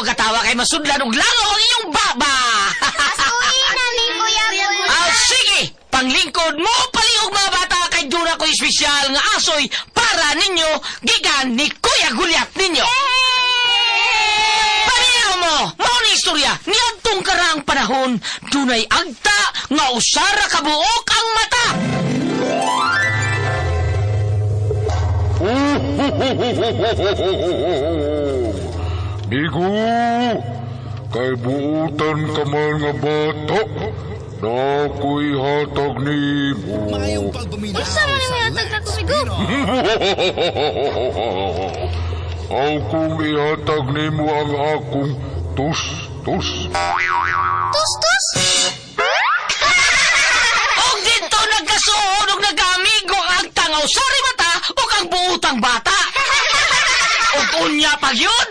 katawa kay masudlan og langaw ang inyong baba. Asuhin na ni Kuya Gulya. Ah, sige! Panglingkod mo palihog mga bata kay duna ko espesyal nga asoy para ninyo gikan ni Kuya Gulyat ninyo. Paminaw mo, mao ni istorya niadtong karaang panahon dunay agta nga usara ka buok ang mata. Migo, kay buutan ka man nga bata, na ako'y hatag nimo. Maayong pagpaminaw Unsa man sa ang hatag Lex na kumigo? Pinoy. Aw kung ihatag nimo ang akong tus-tus. Tus-tus! Og dito nagkasuod og nagkaamigo ang agta nga usara mata ug ang buutang bata. Og unya pag yun.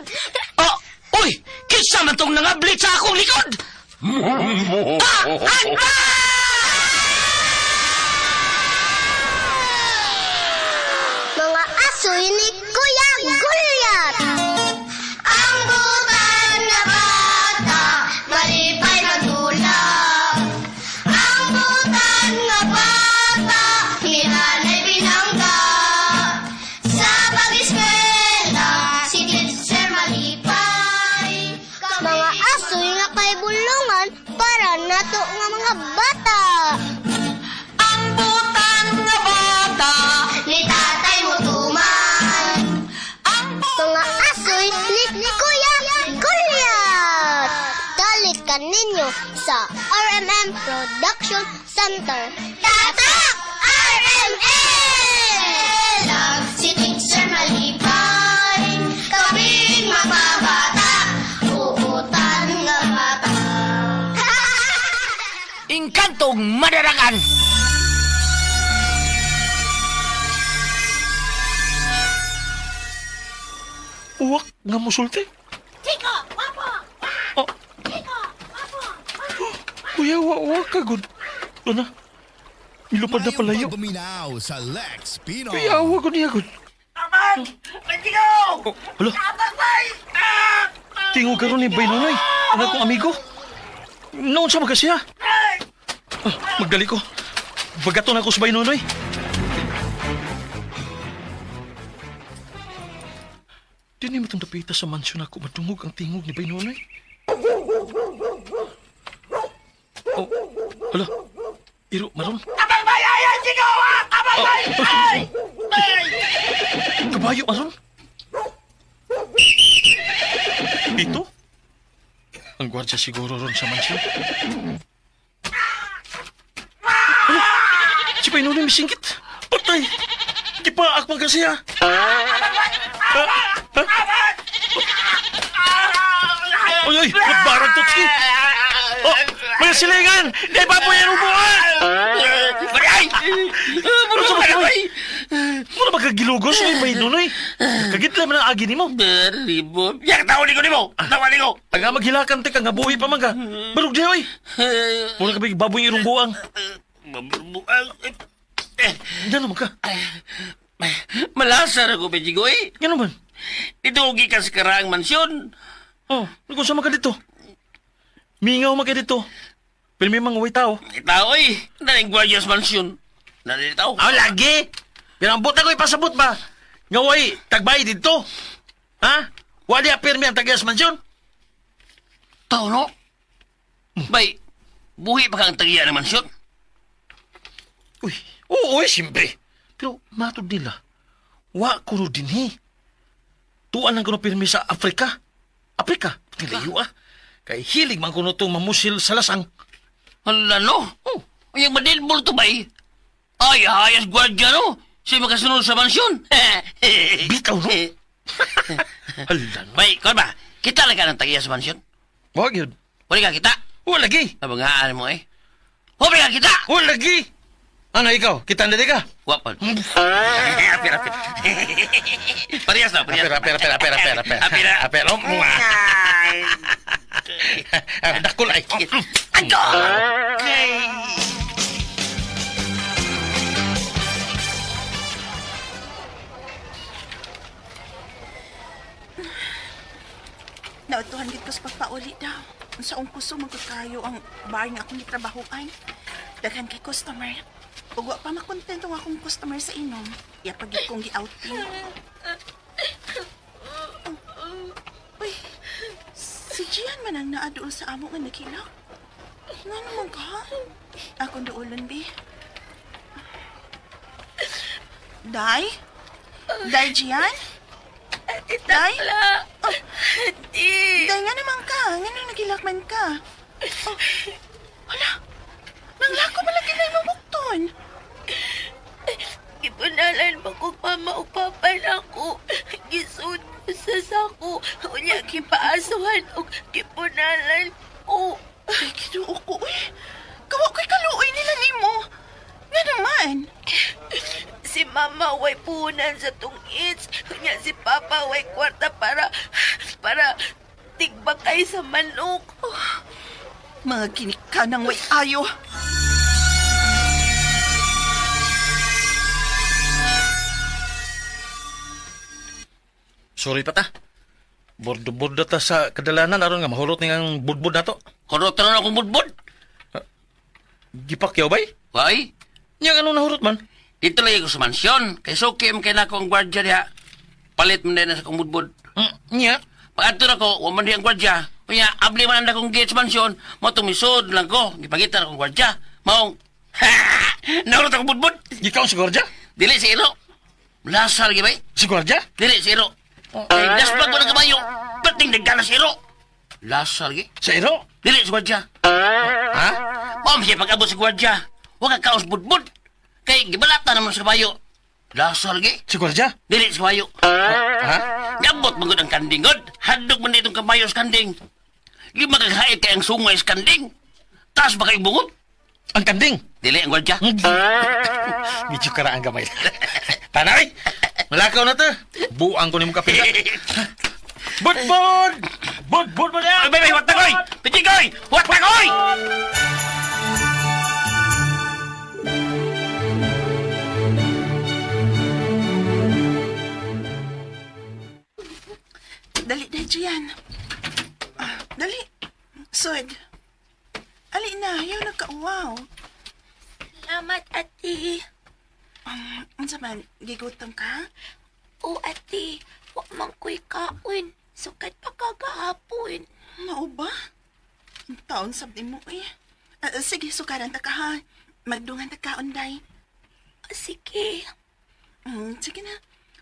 Oh, uy, kinsa man tong nangablit sa akong likod? Ah, agta! Mga asoy ni Kuya Gulyat! Ang butan na bata, malipay magdula. Ang butan nga bata, hinanay binangga. Sa pag-eskwela, si teacher malipay. Mga asoy nga kay bulungan para nato nga mga bata. Ang butan nga bata, Ni tatay mo tuman. ang Mga asoy ni Kuya Gulyat! Dalit ka ninyo sa RMM Production Center. Tatak! RMM! Si teacher malipay, kaming mga bata, uutan nga bata. Engkantong madaragan. Uwak nga musulti. Oh. Kuya, wa wa ka gud. Ano na? Milupad na Maayong palayo. pagpaminaw sa Lex Pinoy. Kuya, awa ko niya gud. Aman! Nagtigaw! Oh, hala. Tingog karon ni Baynonoy, ang akong amigo. Noon sa mga siya. Ah, magdali ko. Bagaton ako sa Baynonoy. Dini mo itong dapita sa mansyon ako madungog ang tingog ni Baynonoy. Oh, hala. Iro, maron. Abang bay! Ay! Ay! Sigaw! Ah! Abang bay! Ay! Ay! Kabayo, aron. Dito? Ang gwardya siguro ron sa mansyon. Ano? Si Painoy misingkit. Patay! Di pa akmang kasi ha. Ha? Ha? Oy, oy! Nagbarag tutsi! Oh, mga silingan! Di ba po yan ubuan? Ay! Ano sa mga Mura magkagilugos ni Painoy. Kagitla man ang agi nimo. Berlibo. Yak, tawali ko nimo! Tawali ko! Ang nga maghilakan te ka nga buhi pa man ka. Barog di oy. Mura ka ba baboy irong buang. Eh, Ngano man ka? Malasar ako, Bejigoy. Ngano man? Dito gikan sa karaang mansyon. Oh, kung sama ka dito. Mingaw man ka dito. Pero may mga way tao. Tao eh. Naning gwardiya sa mansyon. Naning tao. Ah, lagi. Pero ang buta ko ipasabot ba? Nga way, tagbay dito. Ha? Wali apirmi ang tagyas mansyon. Tao no? Bay, buhi pa kang tagiya ng mansyon? Uy, oo, uy, siyempre. Pero matod nila, wa kuno dinhi. Tuan lang kuno pirmi sa Afrika. Afrika, tilayo ah. Kay hilig man kuno tong mamusil sa lasang. Hala no? Oh, Ay, ang madilbol to bay. Ay, hayas gwardiya no? Siya makasunod sa mansyon. Bitaw, no? Hala no. Bay, kon ba? Kita lang ka ng tagiya sa mansyon? Wa gyud. Wala ka kita? Wa lagi. Nabangaan mo eh. Wala ka kita! Wa lagi. Ano ikaw? Kita na di ka? Wa pa. Apir, apir. Parehas na, parehas. Apir, apir, apir, apir, apir. Apir, Apir, oh, mua. Ah, Dakol ay. Ando! Nautuhan gid ko sa pagpauli daw. Sa ong puso magkakayo ang bar nga akong gitrabahoan. Daghan kay customer. Ug wa pa makontento ang akong customer sa inom. Iya pag gid kong gi-outing. Oh. Uy, si Gian man ang naa doon sa amo nga nakilak. Nga naman ka? Akong duolon, bi. Day? Day, Gian? Day? Takla! Ate! Day, nga naman ka. Nga nang nagilakman ka. Oh, hala. Nanglako pala kinay mo bukton. Gipunalan ba kong mama o papa na ako? Gisud ko sa sako. Unya, gipaasuhan o gipunalan ko. Ay, kinuo ko, uy. Gawa ko'y kaluoy nila nimo. Nga naman. Si mama way punan sa tungits. Unya, si papa way kwarta para tigbakay sa manok. Mga kinika ng way ayo. Sorry pa ta. Bordo-bordo ta sa kadalanan aron nga mahurot ning ang budbud nato. Kurot na akong budbud. Gipakyaw bay? Hoy, Nya ano nahurot man? dito lagi ko sa mansyon. Kay suki man kay nako ang gwardiya diha. Palit man din na sa akong budbud. Nya. Pag-adto na ko, wa man di ang gwardiya. Unya, abli man ang akong gate sa mansyon. Mo tumisod lang ko. Gipagita na akong gwardiya. Maong, ha! Nahurot akong budbud. Gikaon si gwardiya? Dili si Iro. Lasal gi bay. Si gwardiya? Dili si Iro. Kay dasbag ko ng kabayo. Pating nagdala si Iro. Lasal gi. Sa iro? Dili si gwardiya. Ha? Ma'am siya pag-abot sa gwardiya. Wa ka kaos budbud. Kay gibalata naman sa kabayo. Lasal gi. Si gwardiya? Dili sa kabayo. Ha? Gabot man gud ang kanding god. Hadlok man ditong kabayo sa kanding. Di makakahit kay ang sungay sa kanding. Taas ba kay bungot? Ang kanding. Dili ang gwardiya. Medyo karaan gamay. Tanay! Malakaw na ta. Buang ko nimo kapila. Budbud! Budbud mo na! Ay, bay, bay, wat na koy! Pichikoy! Wat na koy! Dali, Day, Gian. Ah, dali. Sud. Ali na, ayaw nagkauwaw. Salamat, ate. Unsa man, gigutom ka? O, ate, wa man ko'y kaon. Sukat pa kagahapon. Mao ba? Ang taon sab mo eh. Ah, sige, sukaran ta ka ha. Magdungan ta kaon, Day. Sige. Sige na.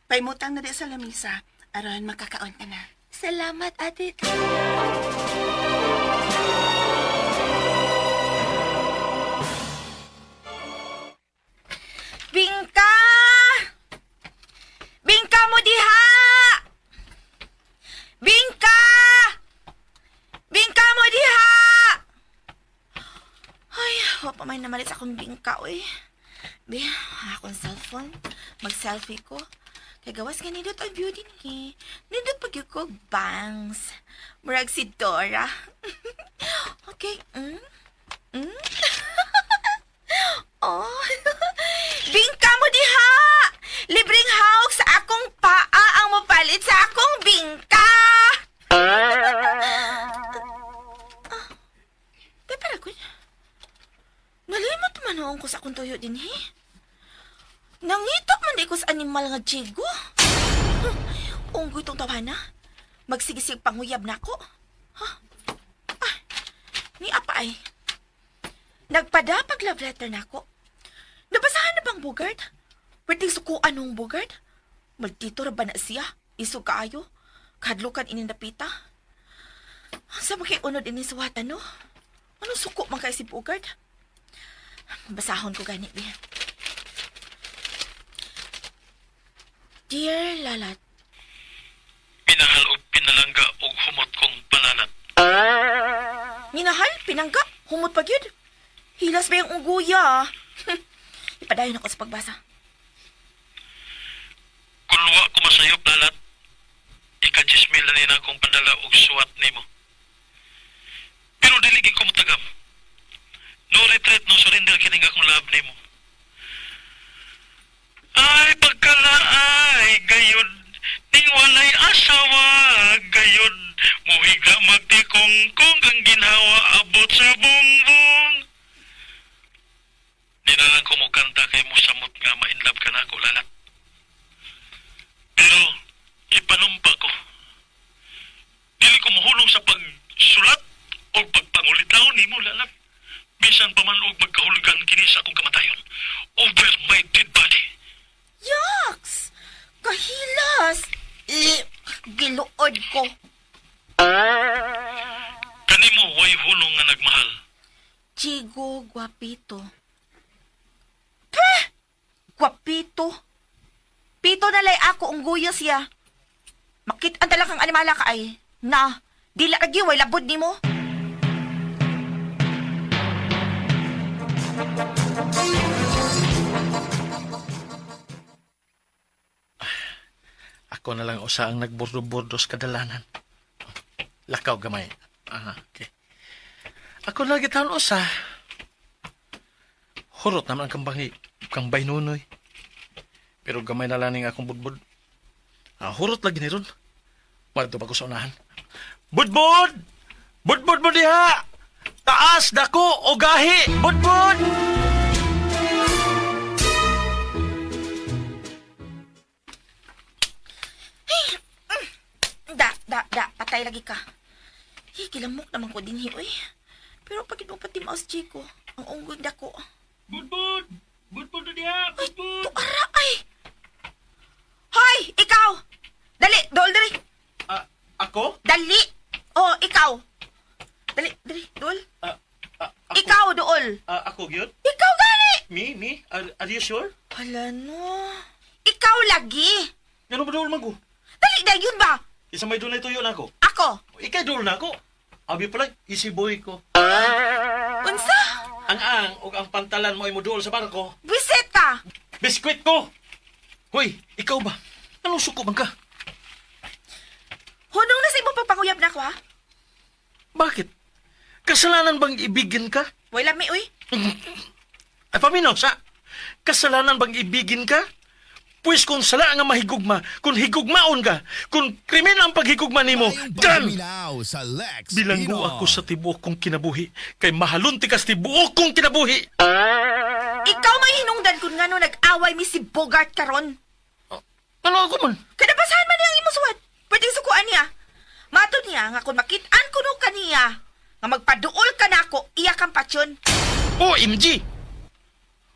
Paimutang na di sa lamisa. Aron makakaon ka na. Salamat, ate. Bingka! Bingka mo diha! Bingka! Bingka mo diha! Ay, wa pa may namalit sa akong bingka, oy. Bi, akong cellphone. Mag-selfie ko. Kay gawas nga nindot ang view din eh. Nindot pag yun ko bangs. Murag si Dora. Okay. Oh. Bingka mo diha! Libreng hawk sa akong paa ang mopalit sa akong bingka! Ah, Te, para ko. Nalimot man noon ko sa akong tuyo din, he. Nangitok man di ko sa animal nga jigo. Huh, Unggoy tong tawana. Magsigisig panguyab na ako. Huh? Ah, ni apa ay. Nagpadapag love letter na ako. Nabasahan na bang Bogart? Pwedeng sukuan nung Bogart? Maldito ra ba na siya? Isog kaayo? Kadlukan inindapita? Sa makiunod ini suwatan, no? Anong suko man kay si Bogart? Basahon ko gani, bi. Dear Lalat, Pinahal og pinalangga og humot kong panalat. Minahal, pinangga, humot pa gyud. Hilas ba yung ungguya? Ipadayon ako sa pagbasa. Kung wa ko masayop lalat, ika 10,000 na nina akong padala og suwat nimo. Pero dili gid ko motagam. No retreat, no surrender kining akong love nimo. Ay pagkalaay gayud ning walay asawa gayud muhigla Magtikong-kong ang ginhawa abot sa bungbong. Di na lang kumukanta kay mo samot nga ma-inlove ka na ako, lalat. Pero, ipanumpa ko. Dili ko muhulong sa pagsulat o pagpangulitaw nimo, lalat. Bisan pa man og magkahulugan kini sa akong kamatayon. Over my dead body. Yaks! Kahilas! Eh, giluod ko. Kanimo way hulong nga nagmahal. Chigo Guapito. Peh! Guapito. Pito na lay ako ang guya siya. Makit ang talakang animala ka ay. Na, dila lagi way labod nimo. Ako na lang usa ang nagbordo-bordo sa kadalanan. Lakaw gamay. Ah, okay. Ako lagi taon usa. Hurot naman ang kambang kambay nunoy. Pero gamay na lang ning akong budbud. Ah, hurot lagi ni ron. Madto pa ko sa unahan. Budbud! Budbud mo diha! Taas, dako, o gahi! Budbud! Da, da, da, patay lagi ka. Hi, kilamok naman ko din hi, uy. Pero pagit mo pati mouse, Chico, ang unggoy dako. Budbud! Budbud na diha! Budbud! Tuara ay! Hoy, ikaw! Dali, dool dali. Ah, ako? Dali! Oh, ikaw. Dali, dali, dool. Ah, ah, ako? Ikaw, dool. Ah, ako gyud? Ikaw gani! Me? Me? Are you sure? Hala no. Ikaw lagi. Ano ba dool man ko? Dali, dali, yun ba? Isa may doon na tuyo na ako. Ako. Ikay dool na ako. Abi pala, easy boy ko. Unsa? Ang ang ug ang pantalan mo ay mo dool sa barko. Buisit ka. Biskwit ko! Hoy, ikaw ba? Anong suko man ka? Hunong na sa imong pagpanguyab na ako, ha? Bakit? Kasalanan bang ibigin ka? Wala mi, uy. Ay, paminaw sa. Kasalanan bang ibigin ka? Pwes kung sala nga mahigugma, kung higugmaon ka, kung krimen ang paghigugma nimo, Tayong dan! pagpaminaw sa Lex Bilanggo Pinoy. ako sa tibuok kong kinabuhi, kay mahalon tikas tibuok kong kinabuhi. Ikaw may hinungdan kung ngano nag-away mi si Bogart karon. Ano ako man? Kada basahan man niya ang imong suwat. Pwede sukuan niya. Matod niya nga kung makit-an kuno kaniya, nga magpaduol ka nako, iya kang patsyon. OMG!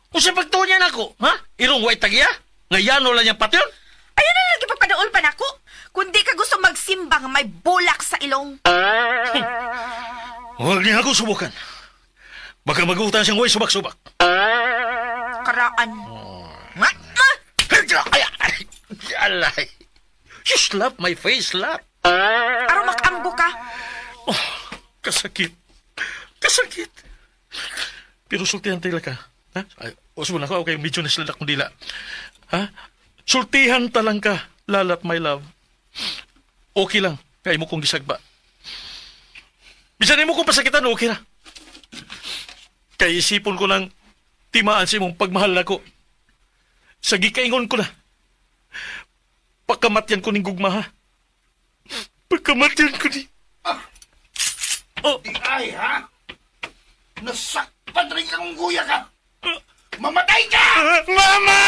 Usa pagtuon niya nako, ha? Irong way tagya? Nga yano lang niyang patyon? Ayun na lang ipagpaduol pa nako. Kung di ka gusto magsimba nga may bulak sa ilong. Huwag niya ako subukan. Baka magutan siyang way subak-subak. Karaan. Nga, ah! Ay, ay, alay. You slap my face, slap. Aron makamgo ka. Oh, kasakit. Kasakit. Pero sultihan tila ka. Ha? Ay, usbo na ako, okay, medyo naslad akong dila. Ha? Sultihan talang ka, lalat my love. Okay lang, kay mo kong gisagba. Bisan mo kong pasakitan, okay ra. Kay isipon ko lang, timaan sa imong pagmahal nako. Sa gikaingon ko na. Pakamatyan ko ning gugma ha. Pakamatyan ko ni... Oh, Ay, ha? Nasakpan rin kang guya ka! Mamatay ka! Mama!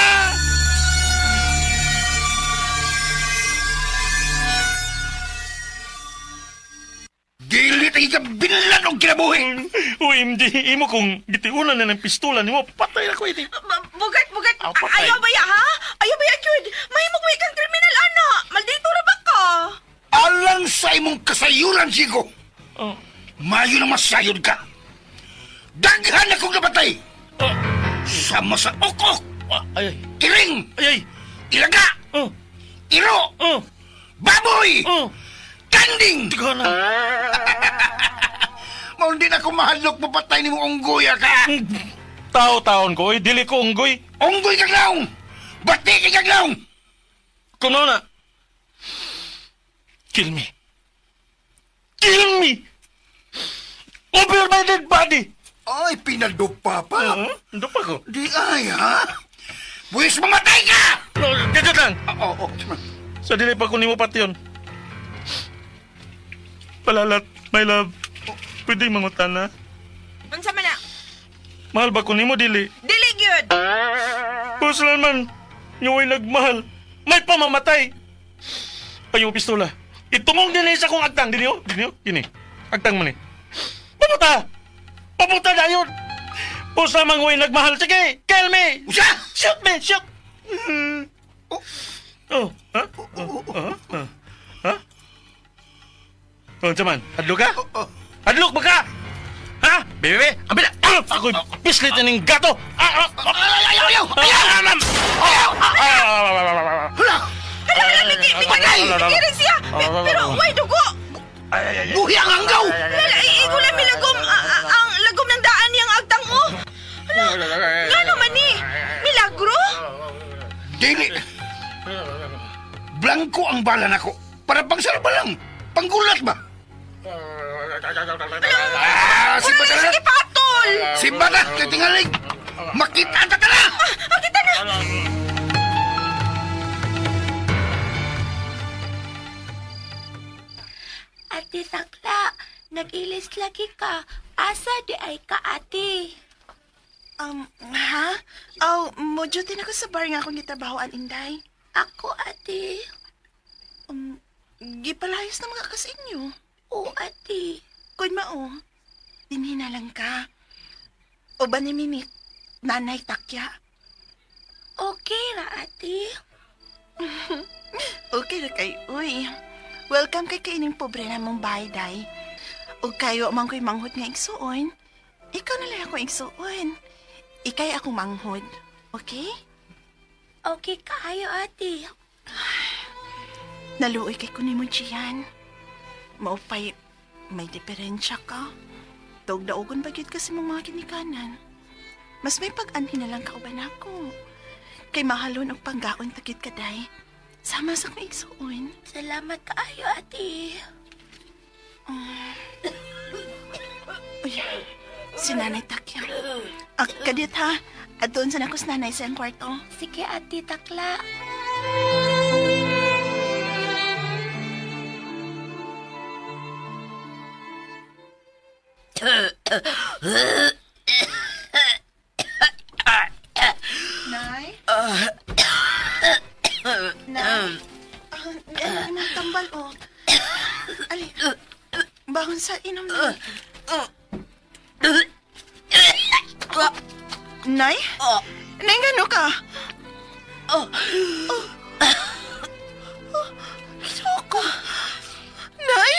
Dili tayo ka binlan og kinabuhi! OMG, imo kung gitiunan na ng pistola nimo, patay ako ini. Bugart, Bugart. Ah, patay. Ayaw ba ya, ha? Ayaw ba ya, Jude? Mahimong may kang kriminal, ana. Maldito ra ba ka? Alang sa imong kasayuran, Chico! Oh. Mayo na masayod ka! Daghan akong napatay! Sama sa okok, Ah, ay, ay, kiring, ay, ay. ilaga, Oh, iro, oh, baboy, oh. kanding! Tigana. Maundi na ako mahadlok mapatay nimo unggoy ka! Tao-taon ko, oy, dili ko unggoy. Unggoy kag laong! Bati kag laong! Kuno na. Kill me. Kill me! Over my dead body! Ay, pinadupa pa! Huh? Ando pa ko. Di ay, ha? Buwis mamatay ka! No, ganyan lang. Oo, oo. Sa dili pa ko nimo patyon. Palalat. My love, pwede mangutana. Unsa man na? Mahal ba ko nimo dili? Dili gyud. Puslan man, yung way nagmahal. May pamamatay. Payo pistola. Itungong din sa akong agtang. Dini oh, dini oh, dini. Agtang man eh. Papunta! Papunta na yun! Pusa mang way nagmahal. Sige, kill me! Usa! Shoot me! Shoot! Oh. Oh, ha? Oh, oh, oh. Ha? Oh, unsa man? Hadlok ka? Hadlok ba ka? Ha? Bebe, ambil. Ah, ako'y pislit na ning gato. Ah, ah, ah. Ayaw, ayaw! Ayaw! Ayaw! Hala! Hala, hala, miki, miki, miki rin siya. Pero way dugo. Buhi ang anggaw! Hala, iigo lang mi lagom ang lagom ng daan niyang agtang oh. Hala, ngano man ni? Milagro? Dili! Blanco ang bala nako. Para pangsalba lang. Panggulat ba? Ah, si Wala Bata na na! siya ipatol. Si Bata! Titingalig! Makita ang tatala! Ah, kita na. Ate Takla, nag-ilis lagi ka. Asa di ay ka, ate? Ha? Oh, mo duty na ko sa bar nga akong gitrabahoan, Inday. Ako, ate. Gipalayos na mga ka sa inyo. Oo, ate. Kun mao, dinhi na lang ka. O ba ni Mimik, nanay takya. Okay ra, ate. Okay ra kay, uy. Welcome kay kaining pobre na mong bahay, day. O kayo man ko'y manghod nga igsuon. Ikaw na lang ako igsuon. Ikay akong manghod. Okay? Okay kaayo, ate. Naluoy kay kunin mo, Gian. Maupay, may diferensya ka. Daog-daogon ba gyud kasi mong mga ginikanan? Mas may pag-anhi na lang kauban ako. Kay mahalon og panggaon tagit kaday. Sama sa kong igsuon. Salamat kaayo, ate. Uy, si Nanay Takya. Ah, kadit ha. At doon sa nako si Nanay sa iyang kwarto. Sige, ate Takla. Nay? Nay? Ah, ano yung tambal, oh. Ali, bangon sa inom na. Nay? Nay, gano ka? Oh. Oh. Ginoo ko. Nay?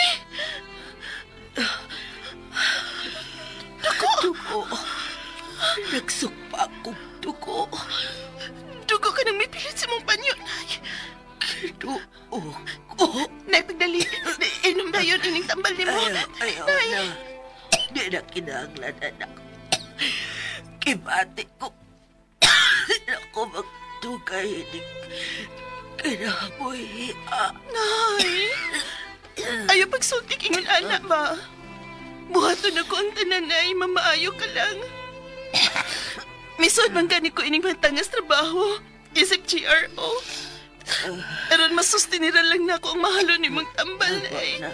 Dugo. Dugo. Nagsukpa akong dugo. Dugo ka nang may pilit sa mong panyo, Nay. Dugo ko. Nay, pagdali. Inom na yun, ining tambal ni mo. Ayaw, ayaw Nay. na. Di na kinahanglan, anak. Kibati ko. Ako magtugay ni kinabuhi. Ah. Nay! Ayaw pagsultik ingon anak ba? Buhaton ako ang tanan, Nay. Mamaayo ka lang. Misod man gani ko ining matangas trabaho. Isip GRO. Aron masustinira lang na ako ang mahalo ni mong tambal, Nay. Na,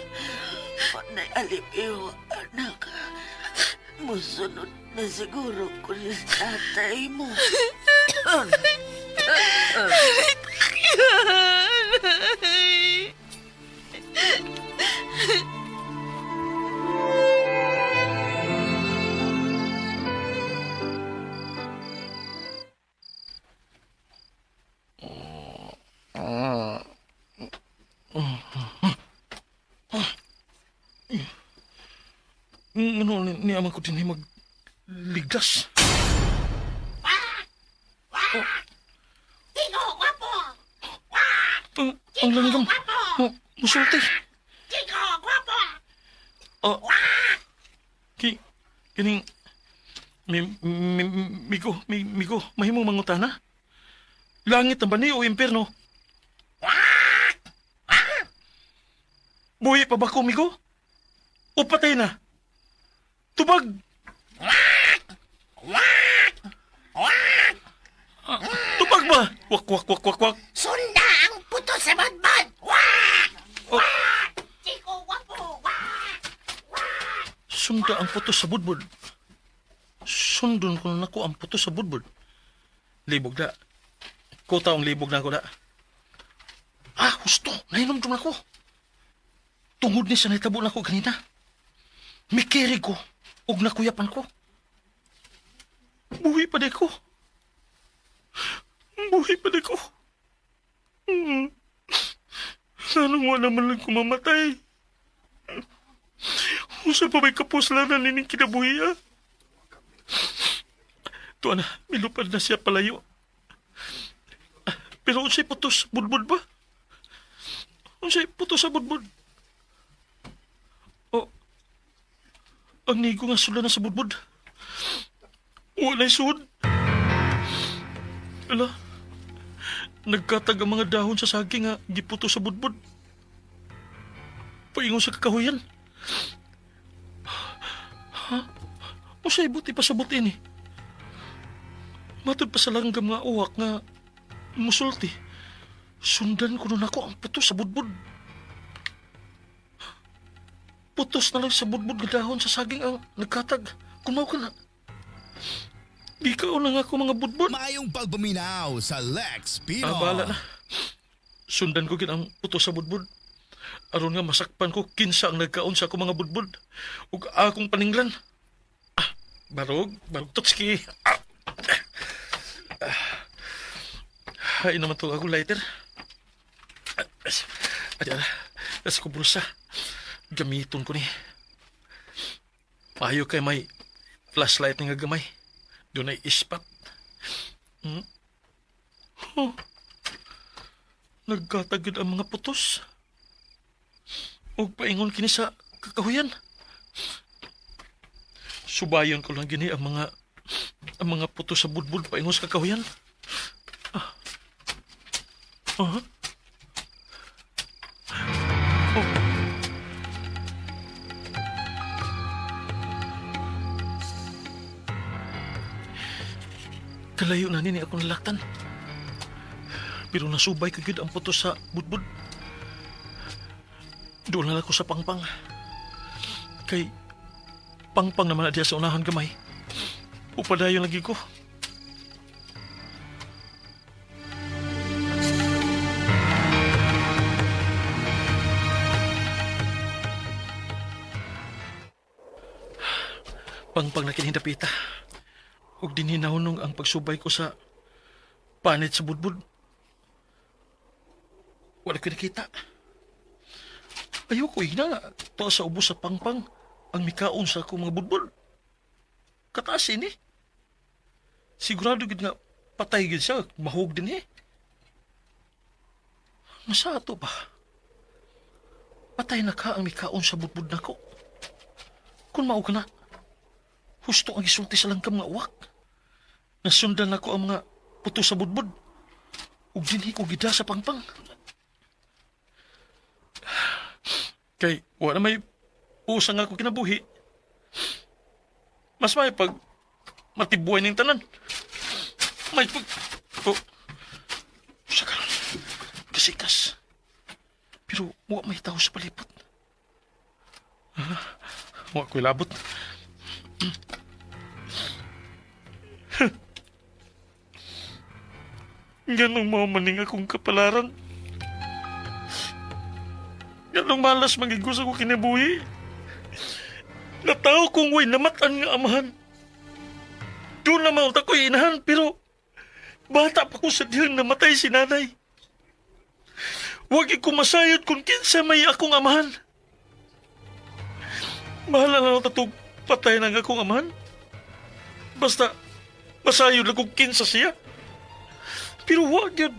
panay alipiw, anak. Musunod na siguro ko ni tatay mo. Nay! Ano, ni amang ko din magligtas. Ang langgam. Musulti. Oh. Ki, kining, mi, mi, migo, mi, migo, mahimong mangutana. Langit ang ba ni o impierno? Buhi pa ba ko, migo? O patay na? Tubag! Ah, tubag ba? Wak, wak, wak, wak, wak. Sunda ang puto sa badbad! Wah! Oh. Chico, wapo! Wah! Sunda ang putos sa budbud. Sundon ko na nako ang putos sa budbud. Libog na. Kuta ang libog na ako na. Ah, husto. Nainom ako. Tungod ni sa nahitabo nako ganina. Mikiri ko. Ug nakuyapan ko. Buhi pa di ko. Buhi pa di ko. Sanang wala man lang kumamatay. Usa pa may kapuslanan nining kinabuhi, ah. Tuwa na, milupad na siya palayo. Pero unsay putos, budbud ba? Unsay putos sa budbud? O, ang nigo nga sula na sa budbud. Wala'y sud. Ala, nagkatag ang mga dahon sa saging nga giputo sa budbud. Paingon sa kakahuyan. Ha? Unsay buti pa sa buti ni? Matod pa sa langgam nga uwak nga musulti. Sundan ko nun ako ang putos sa budbud. Putos na lang sa budbud nga dahon sa saging ang nagkatag. Kumaw ka na. Di ka na nga ako mga budbud. Maayong pagpaminaw sa Lex Pinoy. Ah, bahala na. Sundan ko gid ang putos sa budbud. Aron nga masakpan ko kinsa ang nagkaon sa akong mga budbud ug akong paninglan. Ah, barog, barog totski. Ah. Ah. Ay naman to akong lighter. Ah, Adi ala, nasa ko bulsa. Gamiton ko ni. Payo kay may flashlight nga gamay. Doon ay ispat. Huh. Nagkatagid ang mga putos. Ug paingon kini sa kakahuyan. Subayon ko lang gini ang mga putos sa budbud paingon sa kakahuyan. Ah. Ah. Oh. Kalayo na nini akong nalaktan. Pero nasubay ko gyud ang putos sa budbud. Doon na lang ako sa pangpang. Kay pangpang naman na diya sa unahan gamay. Upadayon lagi ko. Pangpang na kinihindapita. Ug dinhi nahunong ang pagsubay ko sa panit sa budbud. Wala ko nakita. Ayoko ina to sa ubos sa pangpang ang mikaon sa akong mga budbud. Kataas ini. Sigurado gid nga patay gid siya, mahug din eh. Masa ato ba? Patay na ka ang mikaon sa budbud nako. Kung mao ka na, husto ang isulti sa langkam nga uwak. Nasundan nako ang mga puto sa budbud. Ug dinhi ko gida sa pangpang. Kay wala may usang ako kinabuhi. Mas may pag matibuhay ning tanan. May pag... Oh. Sa karon. Kasikas. Pero wa may tao sa palibot. Ah, wa ko'y labot. Ganong mao maning akong kapalaran. Ganong malas magigos ako kinabuhi. Nataw kong way namatan nga amahan. Doon na maunta ko'y inahan, pero bata pa ko sa diyang namatay si nanay. Huwag ko masayod kung kinsa may akong amahan. Bahala na lang tatug patay na nga akong amahan. Basta, masayod lang kung kinsa siya. Pero huwag yun.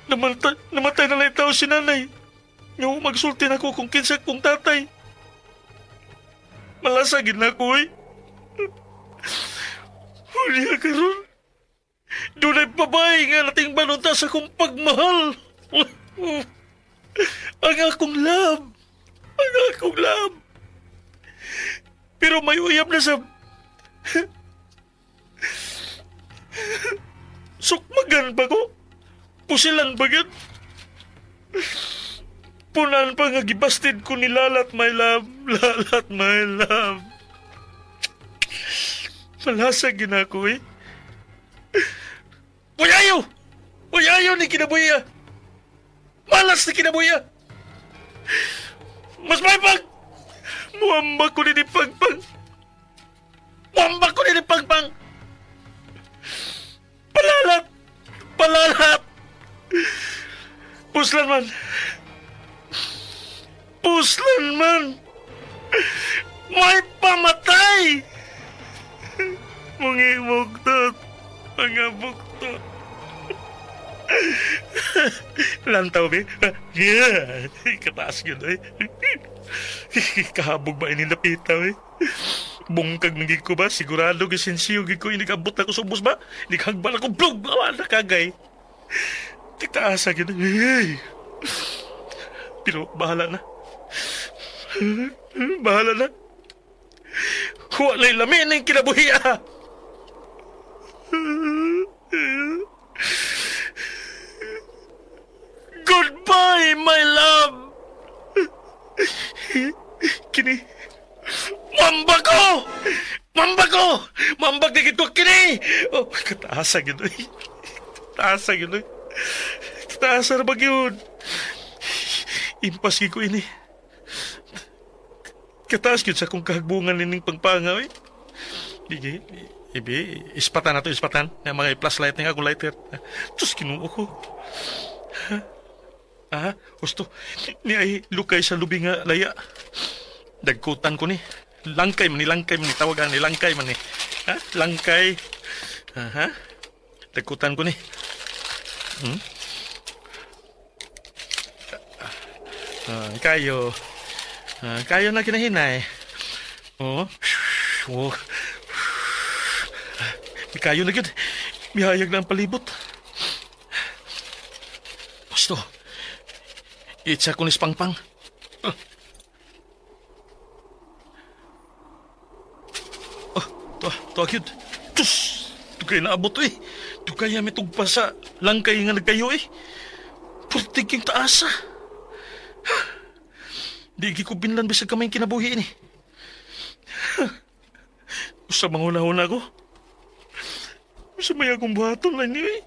Namatay na lang tao si nanay. Nga magsulti na ko kung kinsa kong tatay. Malasagin na ko eh. Huli karon. Doon ay babae nga nating banunta sa akong pagmahal. Ang akong love. Ang akong love. Pero may uyab na sa... Sukmagan ba ko? Pusilan ba yun? Punan pa nga gibasted ko ni Lalat, my love. Lalat, my love. Malasa gina ko eh. Uy, ayaw! Uy, ayaw ni kinabuya! Malas ni kinabuya! Mas may pag... Muamba ko ni Pagpang! Muamba ko ni Pagpang! Palalat! Palalat! Puslan man! Puslan man! May pamatay! Mungimugtot! Mga buktot! Lantaw, be. Yeah. Kataas yun, eh. Kahabog ba ini napita, eh? Bungkag nagig ko ba? Sigurado gisensiyo gid ko. Inigabot ako sa ubos ba? Inighagban ako. Blog! Awa na kagay. Titaasa yun. Hey. Pero bahala na. Bahala na. Wala'y lamin ang kinabuhi, ah. Goodbye, my love! Kini. Mamba ko! Mamba ko! Mambag na gito, kini! Oh, kataasa yun, oy. Kataasa yun, oy. Kataasa na ba yun? Impas ko ini. Kataas yun sa akong kahagbungan nining pangpanga, oy. Di, ibi, ispatan na to, ispatan. Yung mga i-flashlight nga akong lighter. Diyos, kinuo ko. Ah, gusto. Ni ay lukay sa lubi nga laya. Dagkutan ko ni. Langkay man ni, langkay man ni. Tawagan ni, langkay man ni. Ha? Langkay. Aha. Dagkutan ko ni. Ah, kayo. Ah, kayo na kinahinay. Oh. Oh. Kayo na gyud. Mihayag na ang palibot. Gusto. Itsa ko ni Spangpang. Oh. Oh, to, to gyud. Tus! Dugay naabot eh. Dugay may tugpa sa langkay nga nagkayo eh. Purtig yung taasa. Di ko binlan bisag kamay kinabuhi ni. Usa manguna-una ko. Usa may akong buhaton lang ni eh.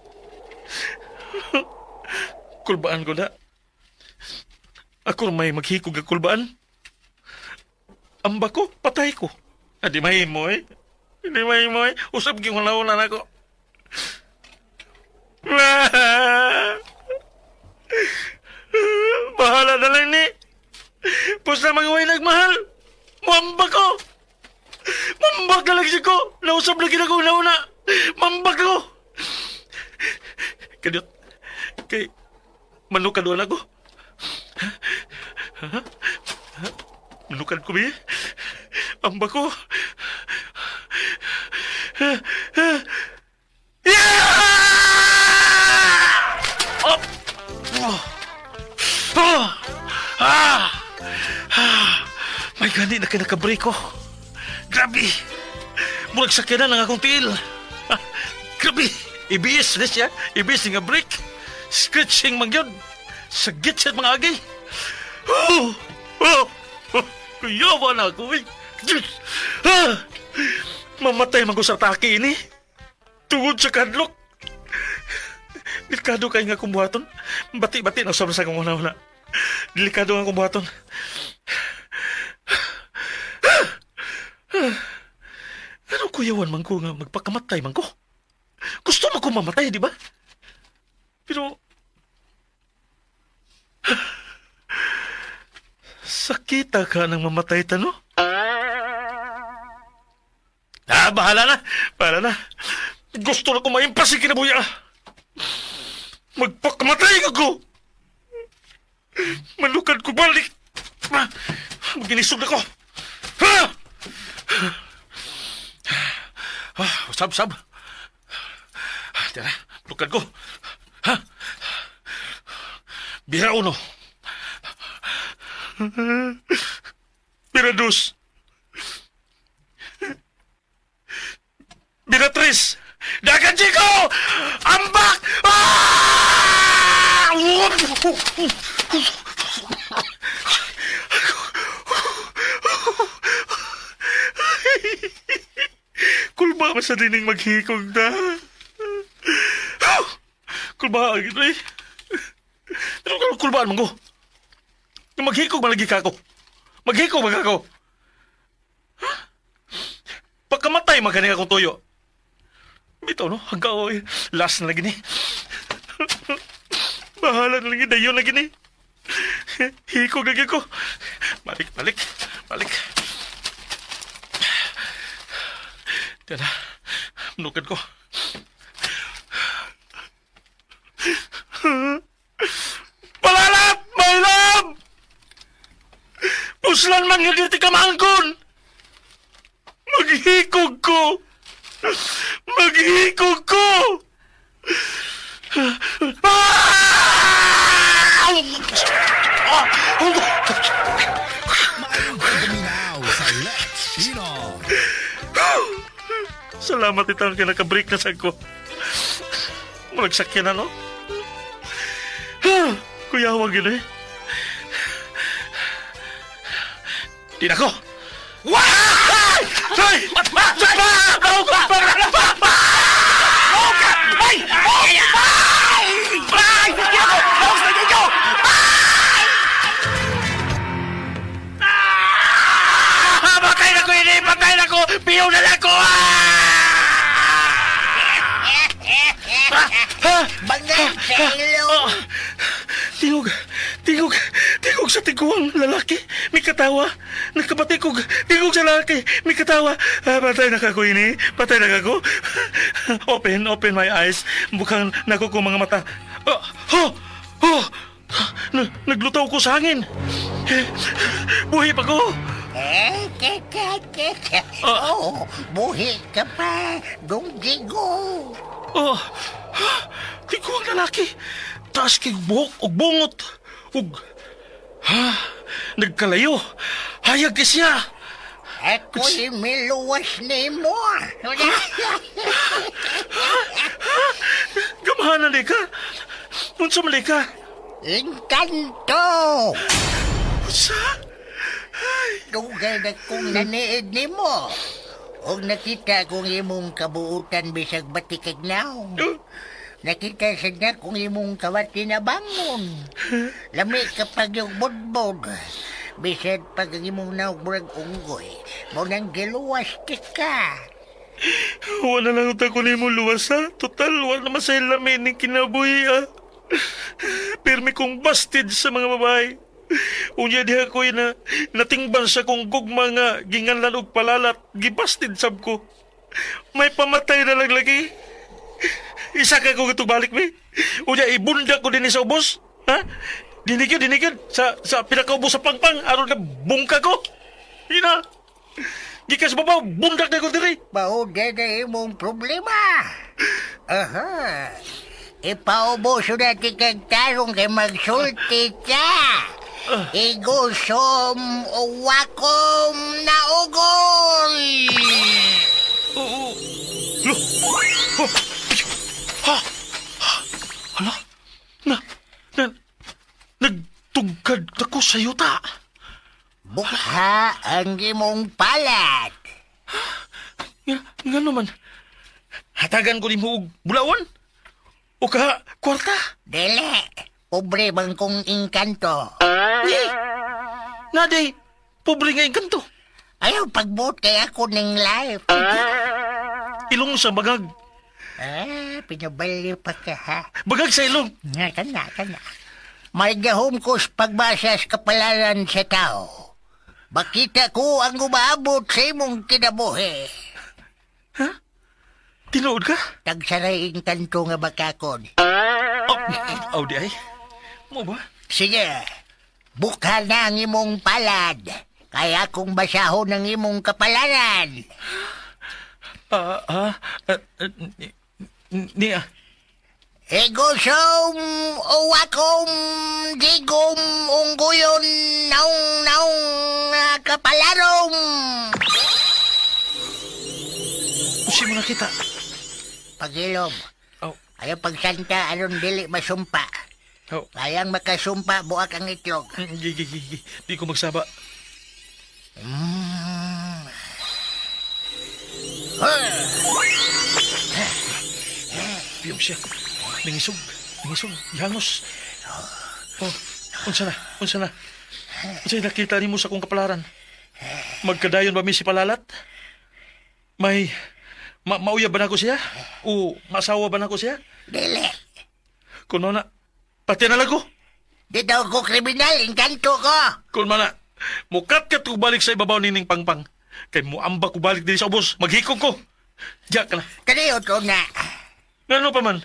Kulbaan ko na. Ako may maghikog ang kulbaan. Amba ko, patay ko. Ah, di mahimo eh. Di mahimo eh. Usap gyud una-una nako. Bahala na lang ni. Pusta mga way nagmahal. Mamba ko. Mambag na lang siya ko. Nausap lagi na ko una-una. Mambag ko. Kadiyot. Kay manukad wala ko. Ha? Manukad ko ba? Amba ko. Yeah! Oh! Oh! Oh! Ah! Ah! May gani na kinakabreak ko. Grabe! Murag sakyanan ang akong tiil. Ah, grabe! Ibis na siya. Ibis nga break. Scratching man yun. Sagit siya mga agay. Oh! Oh! Oh! Kuyawa na ako eh. Diyos! Ah! Mamatay man ko sa atake ini. Tungod sa kadlok. Delikado kay nga kumbuhaton. Bati-bati na usab sa akong una-una. Delikado nga kumbuhaton. Ano kuyawan man ko nga magpakamatay man ko? Gusto mo ko mamatay, di ba? Pero sakita ka ng mamatay ta, no? Ah, bahala na. Bahala na. Gusto na ko maimpas yung kinabuya. Magpakamatay ako. Malukad ko balik. Maginisog na ko. Ha! Ah, sab, sab. Tara, lukad ko. Ha? Bira uno. Bira dos. Bira tres. Dagan Chico! Ambak! Ah! Basta dining maghikog na. Kulbaan gid eh. Pero kulbaan man ko. Maghikog man lagi ka ako. Maghikog man ka ako. Ha? Pagkamatay man kani akong tuyo. Bitaw no, hanggaw eh. Last na lagi ni. Bahala na lagi, dayon lagi ni. Hikog lagi ko. Balik, balik, balik. Tara, manukad ko. Palalat! My love! Puslan man nga dito ka maangkon! Maghikog ko! Maghikog ko! Ah! Maayong pagpaminaw sa Lex Pinoy. Salamat itang kay naka-break na sa ko. Muragsakyan na, no? Kuya, wag yun eh. Di na ko! Wah! Ay! Ay! Ay! Ay! Ah! Patay na ko ini! Patay na ko! Piyo na lang ko! Ah! Bangag sa ilong. Oh, tingog, tingog, tingog sa tiguang lalaki. May katawa. Nagkabatikog, tingog sa lalaki. May katawa. Ah, patay na ka ko ini. Patay na ka ko. Open, open my eyes. Bukang nako ko mga mata. Oh, oh, oh. Naglutaw ko sa hangin. Eh, buhi pa ko. Eh, ke, ke, ke, ke. Ah. Oh, buhi ka pa, Dong Digo. Oh, tiguang lalaki. Taas kay buhok ug bungot. Ug, ha, nagkalayo. Hayag kay siya. Ako'y miluwas ni mo. Gamhanan di ka. Unsa man di ka? Engkanto! Unsa? Dugay na kong naniid ni mo. Og nakita kong imong kabuutan bisag batikag naong. Nakita sa na kung imong kawati na bangon. Lami kapag yung budbod. Bisag pag ang imong naog murag unggoy. Mo nang giluwas ti ka. Wala lang uta ko nimo luwas ha. Total, wala naman sa lamin ni kinabuhi ha. Pirmi kong busted sa mga babae. Unya diha ko na natingban sa kong gugma nga ginganlan og palalat, gibasted sab ko. May pamatay na lang lagi. Isa ka ko balik mi. Unya ibunda ko dinhi sa ubos. Ha? Dinigid, dinigid sa pinakaubos sa pangpang aron na bungka ko. Ina. Gikas babaw, bundak na ko diri. Mao na imong problema. Aha. Ipaubos na ti kag tarong kay magsulti ka. Igusom wakom naugol. Oo. Lo. Oh. Ha. Hala. Na. Na. Nagtugkad ako sa yuta. Bukha ang imong palad. Nga naman. Hatagan ko ni mo og bulawan. O ka kwarta. Dili. Pobre man kong engkanto. Ni. Naday, pobre nga engkanto. Ayaw pagbuot kay ako ng life. Ilong sa bagag. Ah, pinabali pa ka ha. Bagag sa ilong. Nga, kana, kana. May gahom ko sa pagbasa sa kapalaran sa tao. Makita ko ang umaabot sa imong kinabuhi. Ha? Tinuod ka? Tagsaray engkanto nga bakakon. Oh, oh di ay. Mo ba? Sige, bukha na ang imong palad. Kaya kong basahon ang imong kapalaran. Niya. Igusom, uwakom, digom, ungguyon, naong, naong, kapalarom. Usi mo nakita. Pagilom. Oh. Ayaw pagsanta, aron dili masumpa. Oh. Kayang makasumpa, buak ang itlog. Gi, gi, gi, gi. Di ko magsaba. Huh. Piyong siya. Nangisog. Nangisog. Gihangos. Oh, unsa na? Unsa na? Unsa nakita nimo sa akong kapalaran? Magkadayon ba mi si Palalat? May mauyab ba nako siya? O masawa ba nako siya? Dili. Kung mao na, pati na lang ko. Di daw ko kriminal, engkanto ko. Kung mao na, mukat ka balik sa ibabaw nining pangpang. Kay muamba ko balik diri sa ubos, maghikog ko. Diya ka na. Kaniyo ko na. Ngano pa man?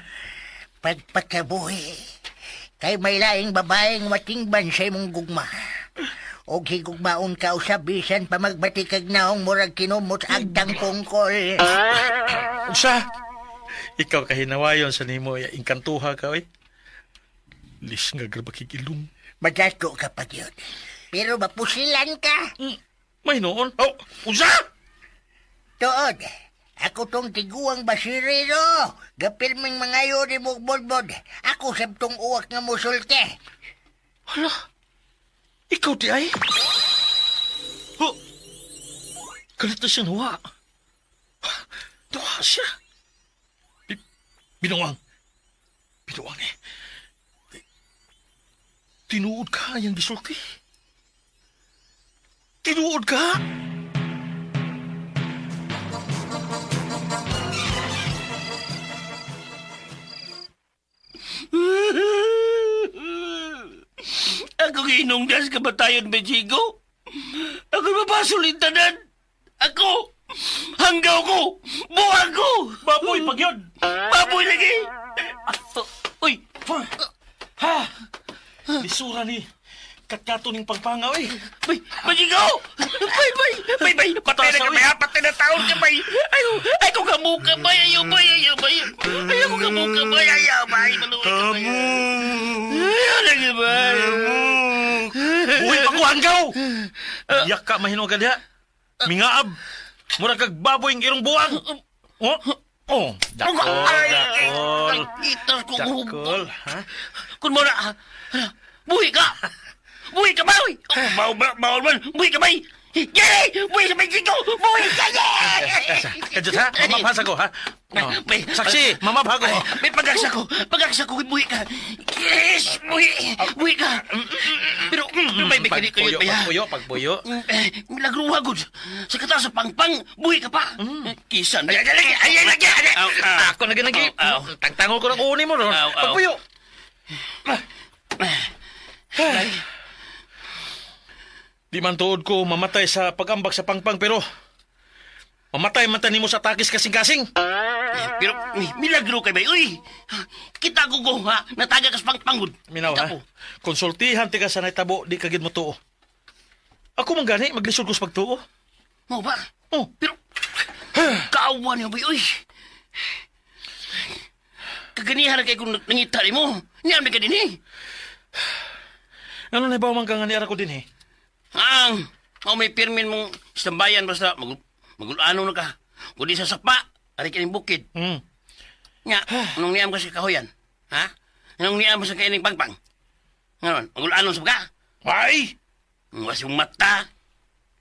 Pagpakabuhi. Kay may laing babaeng matingban sa imong gugma. Og higugmaon ka usab bisan pa magbati kag naong murag kinumot agtang pungkol. Unsa? Ikaw kahinawayon sa nimo ya engkantuha ka oy. Lis nga grabakig ilong. Madato ka pa yun. Pero mapusilan ka. May noon. Oh, unsa? Tuod, ako tong tiguang basirero. Gapirming mga yun ni Mugbodbod. Ako sabtong uwak nga musulte. Hala. Ikaw di ay? Oh. Kalit na siya nawa. Nawa siya. Binuang. Binuang eh. Tinuod ka yang gisulti. Tinuod ka? Ako giinungdas kamatayon, Bejigo. Ako mabasulin tanan. Ako! Hanggaw ko! Buwag ko! Baboy pag yun! Baboy lagi! Uy! Ha! Lisura ni katkato ning pangpanga oy. Bay! Bejigo! Bay! Bay! Bay! Bay! Patay na ka bay! Patay na taon ka bay! Ayaw! Ayaw ko kamuka bay! Ayaw bay! Ayaw bay! Ayaw ko kamuka bay! Ayaw bay! Maluwi ka bay! Ayaw lagi bay! Uy, pa ko hanggaw! Yak ka mahino ka diha. Mingaab. Mura kag baboy ang irong buwang. Oh. Oh, dakol, dakol. Itas ko Dakol, ha? Kun mo na, buhi ka! Buhi ka ba? Uy! Bawal ba? Bawal man! Buhi ka ba? Yay! Buhi ka ba, Chico? Buhi ka! Yay! Kadjut ha? Mamabhasa ko ha? Oh. May- Saksi, mamabha ko. May pagaksa ko. Pagaksa ko, buhi ka. Yes! Buhi! Buhi ka! Pero, pero may may ko yun Pagpuyo, ba ya? pagpuyo, pagpuyo. Milagruha gud. Sa kataas sa pangpang, buhi ka pa. Kisan. Ay, ay, ay, ay, ay, ay, ay. Ako na ginagi. Aw, aw. Tagtango ko ng uni mo ron. Aw, aw. Pagpuyo. Di man tuod ko mamatay sa pag-ambak sa pangpang pero mamatay man ta nimo sa takis kasing-kasing. Pero milagro kay bay. Uy! Kita ko ko ha, nataga kas pangpang gud. Minaw Kita ha. ko. Konsultihan ti ka sa naitabo di ka gid mo tuo. Ako man gani maglisod ko sa pagtuo. Mo ba? Oh, Pero kaawa niyo bay. Uy! Kaganihan na kay kung nangita nimo. Niya ka din eh. Ano na ba man ka nga niara ko din eh? Ang, oh, may pirmin mong istambayan basta magulano na ka. Kundi sa sapa, ari kining bukid. Nga, anong niam ka sa kahoyan? Ha? Anong niam mo sa kaining pangpang? Ngayon, magulano sa ka? Ay! Was yung mata.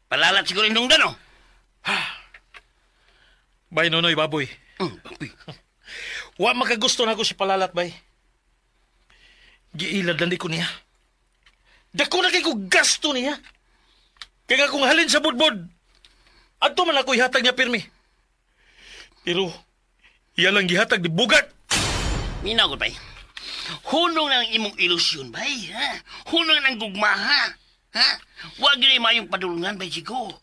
Palalat siguro yung dungdan, oh. Bay nonoy baboy. Baboy. Wa makagusto na ako si Palalat bay. Giilad lang di ko niya. Dako na kay ko gasto niya. Kaya nga kung halin sa budbod, adto man ako ihatag niya pirmi. Pero, iya lang gihatag di bugat. Minaw ko, bay. Hunong na ang imong ilusyon, bay. Ha? Hunong na ang gugma, ha? Ha? Huwag yun mayong padulungan, bay, Chico.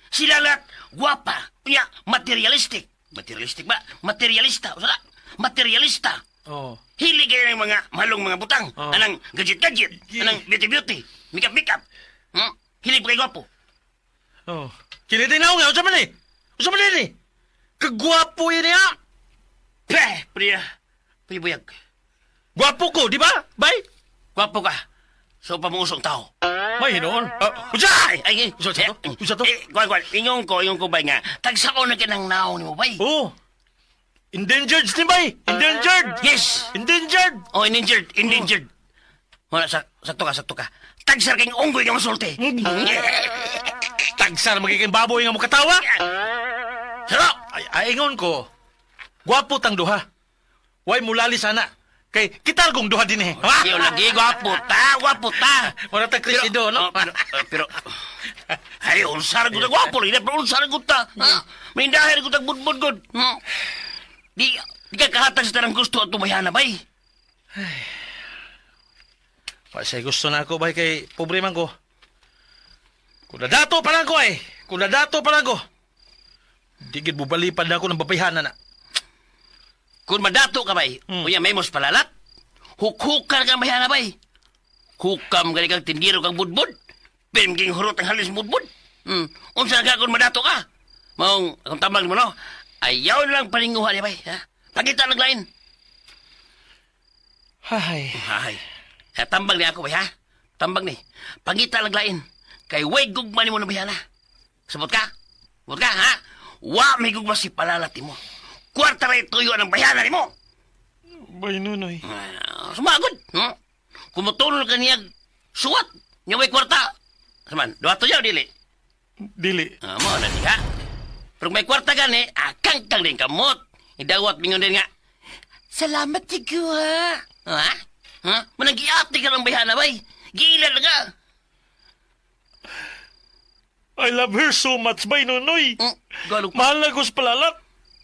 Sila lahat, guwapa. Unya, materialistic. Materialistic ba? Materialista. Usa ka? Materialista. Oh. Hili kayo ng mga malong mga butang. Oh. Anang gadget-gadget. Anang beauty-beauty. Makeup-makeup. Hili pa kayo gwapo. Oh. Kini din ako nga, unsa man eh? Unsa man eh? Kagwapo yun niya. Peh! Priya. Priya buyag. Gwapo ko, di ba? Bay? Gwapo ka. So, pamungusong tao. May hinoon. Unsa? Ay, ay, ay. Unsa to? Unsa to? Eh, kuwan, kuwan. Ingon ko, bay nga. Tagsaon na kinang naon ni mo, bay. Oh. Endangered ni bay. Endangered. Yes. Endangered. Oh, endangered. Endangered. Wala, sakto ka, sakto ka. Tagsar kayong unggoy nga masulti. Tagsar magiging baboy nga mukatawa. Sarap! Ay, ay, ingon ko. Gwapo tang duha. Way mulali sana. Kay kita kong duha din eh. Ha? Iyo lagi, gwapo ta, gwapo ta. Mura ta kresido, no? Oh, pero, ay, unsar gud gwapo lagi, pero unsar gud ta. Ha? May dahil gud ang budbud gud. Di ka kahatag sa tanang gusto at tumayana bay. Wa say gusto na ako bay kay pobre man ko. Kung nadato pa lang ko ay. Kung nadato pa lang ko. Di gid bubalipad na ako ng babayhana na. Kung madato ka bay, unya may mos palalat. Hukhukan ka bayana bay. Hukam gani kang tindiro kang budbud. Pimging hurot ang halis budbud. Unsa ka kung madato ka? Maong akong tambag mo no. Ayaw na lang paninguha niya bay, ha? Pagita lang lain. Hay. Hay. Ha, tambag ni ako bay ha. Tambag ni. Pangita lang lain. Kay way gugma nimo na bayana. Sabot ka? Sabot ka ha? Wa may gugma si palalat nimo. Kwarta ra tuyo ang bayana nimo. Bay nunoy. Ah, sumagod. Kumutulol ka niya, suwat. Niya may kwarta. Saman, duha to niya o dili? Dili. Ah, mo na diha. Pero kung may kwarta gani, akang kang din kamot. Idawat mingon din nga. Salamat tigo ha. Ha? Ha? Manang giapti ka ng bayana bay. Giila na ka. I love her so much, bay nunoy. Galog. Mahal na ko sa palalat.